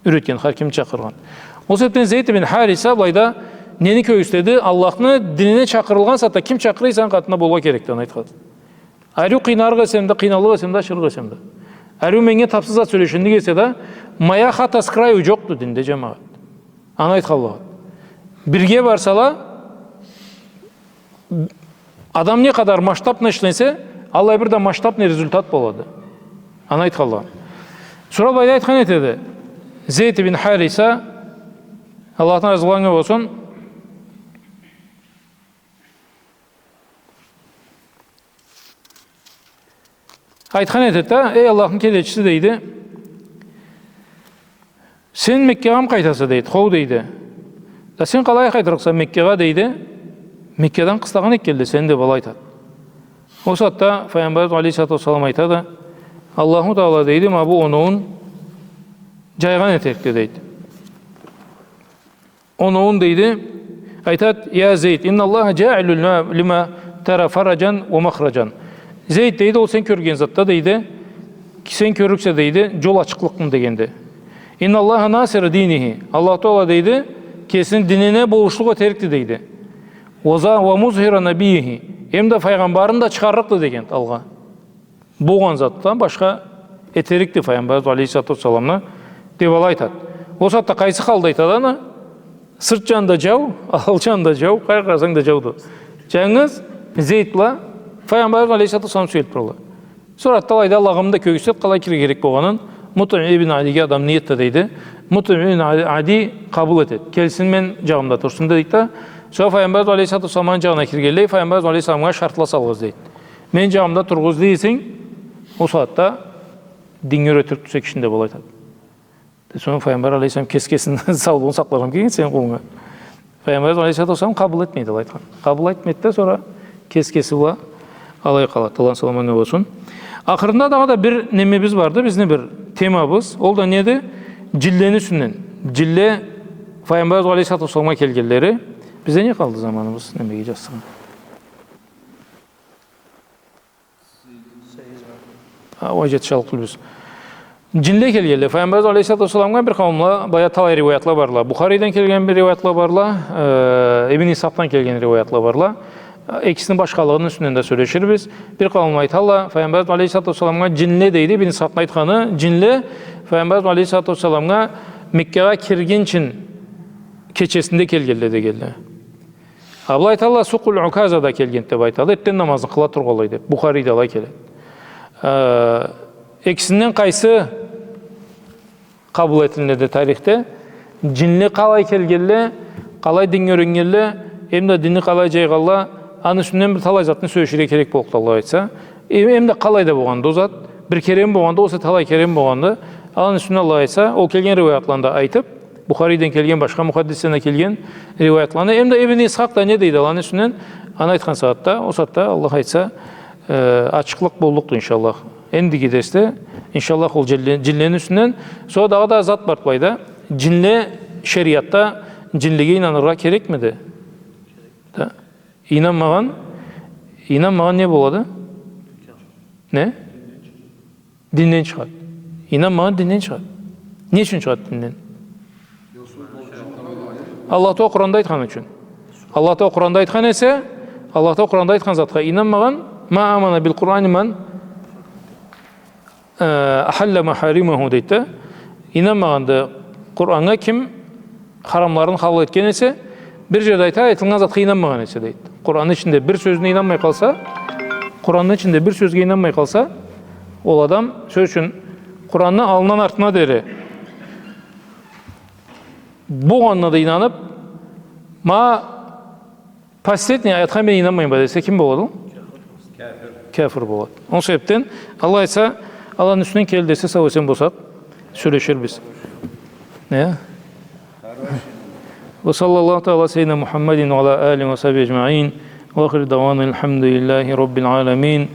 юретген, хар кимни чакъыргъан. Ол себебден Зейд ибн Хариса былайда нени кёргюзтеди? Аллахны динине чакъырылгъан сагъатда ким чакъыра эсе, аны къатында болургъа керекди, аны айтханды. Ариу къыйнарыкъ эсем да, къыйналлыкъ эсем да, ашырыкъ эсем да. Ариу меннге тапсыз зат сёлешинлик эсе да, моя хата с краю джокъду динде, джамагъат. Аны айтханлыгъы. Бирге барсала, адам не къадар масштабно ишленсе, аллай бир да масштабный результат болады. Аны айтханлыгъы. Сора былайда айтхан этеди. Зейд ибн Хариса, Аллахдан разылыкъ анга болсун, айтхан этеди да: «Эй Аллахны келечиси, — дейди, — сен Меккагъамы къайтаса?» — дейди. «Хоу», — дейди. «Да сен къалай къайтырыкъса Меккагъа?» — дейди. «Меккадан къыстагъан этгенле сени», — деб алай айтады. Ол сагъатда Файгъамбарыбыз алейхиссалату уассалам айтады: «Аллаху Таала, — дейди, — ма бу оноуун джайгъан этерикди», — дейди. Оноуун, дейди, айтады: «Я Зейд, инна Аллаха джаилу лима, лима тара фараджан уа махраджан». Зейд, дейди, ол сен кёрген затда, дейди, сен кёрюрсе, дейди, джол ачыкълыкъны дегенди. «Инна Аллаха насиру динихи». Аллаху Таала, дейди, кесини динине болушлукъ этерикди, дейди. «Уа за-, уа музхира набийихи». Эм да файгъамбарын да чыгъаррыкъды деген алгъа. Болгъан затдан башха этерикди Файгъамбарыбыз алейхиссалату уассаламны, деб алай айтады. Ол сагъатда къайсы халда айтады аны? Сырт джанында джау, ал джанында джау, къайры къарасанг да джауду. Джангыз Зейд бла Файгъамбарыбыз алейхиссалату уассалам сюелиб туралла. Сора алайда Аллахым да кёргюзтеди, къалай кирирге керек болгъанын. Мутъим ибн Адийге адам не этди, дейди. Мутъим ибн Ад-, Адий къабыл этеди. Келсин, мен джанымда турсун, дейди да. Сора Файгъамбарыбыз алейхиссалату уассаламны джанына киргенлей, Файгъамбарыбыз алейхиссаламгъа шартла салгъыз, дейди. Мен джанымда тургъуз дей эсенг, ол сагъатда диннге юретирик тюшсе кишини, деб алай айтады. Сора Файгъамбар алейхиссалам кес-, кесин саулугъун сакъларгъа келген сени къолунга. Файгъамбар алейхиссалату уассалам къабыл этмейди алай айтхан. Къабыл этмейди да, сора кес-, кеси бла алай къалады. Аллахны саламы анга болсун. Ахырында дагъыда бир немебиз барды, бизни бир темабыз. Ол да неди? Джинлени юсюнден. Джинле Файгъамбар алейхиссалату уассаламгъа келгенлери. Бизде не къалды заманыбыз? Немеге джазсакъ? А, уа джетишаллыкъ тюлбюз. Джинле келгенле Файгъамбарыбыз алейхиссалату уассаламгъа. Бир къауумла, баягъы талай риуаятла барла. Бухарийден келген бир риуаятла барла, э, Ибн Исхакъдан келген риуаятла барла. Э, экисини башхалыгъыны юсюнден да сёлеширбиз. Бир къауумла айталла, Файгъамбарыбыз алейхиссалату уассаламгъа джинле, дейди, Ибн Исхакъны айтханы, джинле Файгъамбарыбыз алейхиссалату уассаламгъа Меккагъа киргинчи кечесинде келгенле дегенле. А былай айталла, Сукъул Указада келген деб айталла, эртден намазын къыла тургъанлай деб. Бухарийде алай келеди. Э, экисинден къайсы къабыл этилинеди тарихде? Джинле къалай келгенле, къалай диннге юреннгенле, эм да динни къалай джайгъанла, аны юсюнден бир талай затны сёлеширге керек боллукъду, Аллах айтса. Эм, эм да къалайда болгъанды ол зат, бир кере болгъанды, огъесе талай кере болгъанды. Аланы юсюнден, Аллах айтса, ол келген риуаятланы да айтыб, Бухарийден келген, башха мухаддиследен келген риуаятланы, эм да Ибн Исхакъ да не дейди аланы юсюнден, аны айтхан сагъатда, ол сагъатда, Аллах айтса, э, ачыкълыкъ боллукъду, иншаллах. Эндиги дерсде, иншаллах, ол джинле-, джинлени юсюнден. Сора дагъыда зат бар былайда. Джинле шериатда, джинлеге ийнаныргъа керекмиди? Да. Ийнанмагъан, ийнанмагъан не болады? Не? Динден чыгъады. Ийнанмагъан динден чыгъады. Не ючюн чыгъады динден? Аллах Таала Къуранда айтхан ючюн. Аллах Таала Къуранда айтхан эсе, Аллах Таала Къуранда айтхан затха ийнанмагъан, ма амана бил Къурани ман э, أحل محارمه, дейди да. Ийнанмагъанды Къураннга ким харамларын халал этген эсе, бир джерде айта, айтылгъан затха ийнанмагъан эсе, дейди. Къуранны ичинде бир сёзюне ийнанмай къалса, Къуранны ичинде бир сёзге ийнанмай къалса, ол адам, сёз ючюн, Къуранны аллындан артына дери болгъанына да ийнаныб, ма последний аятха мен ийнанмайма десе, ким болады ол? Кяфир болады. Ол себебден, Аллах айтса, Аллахны юсюнден кел десе, сау-эсен болсакъ, сёлеширбиз. Не? وصلى الله تعالى على سيدنا محمد وعلى آله وصحبه أجمعين. وآخر دعوانا الحمد لله رب العالمين.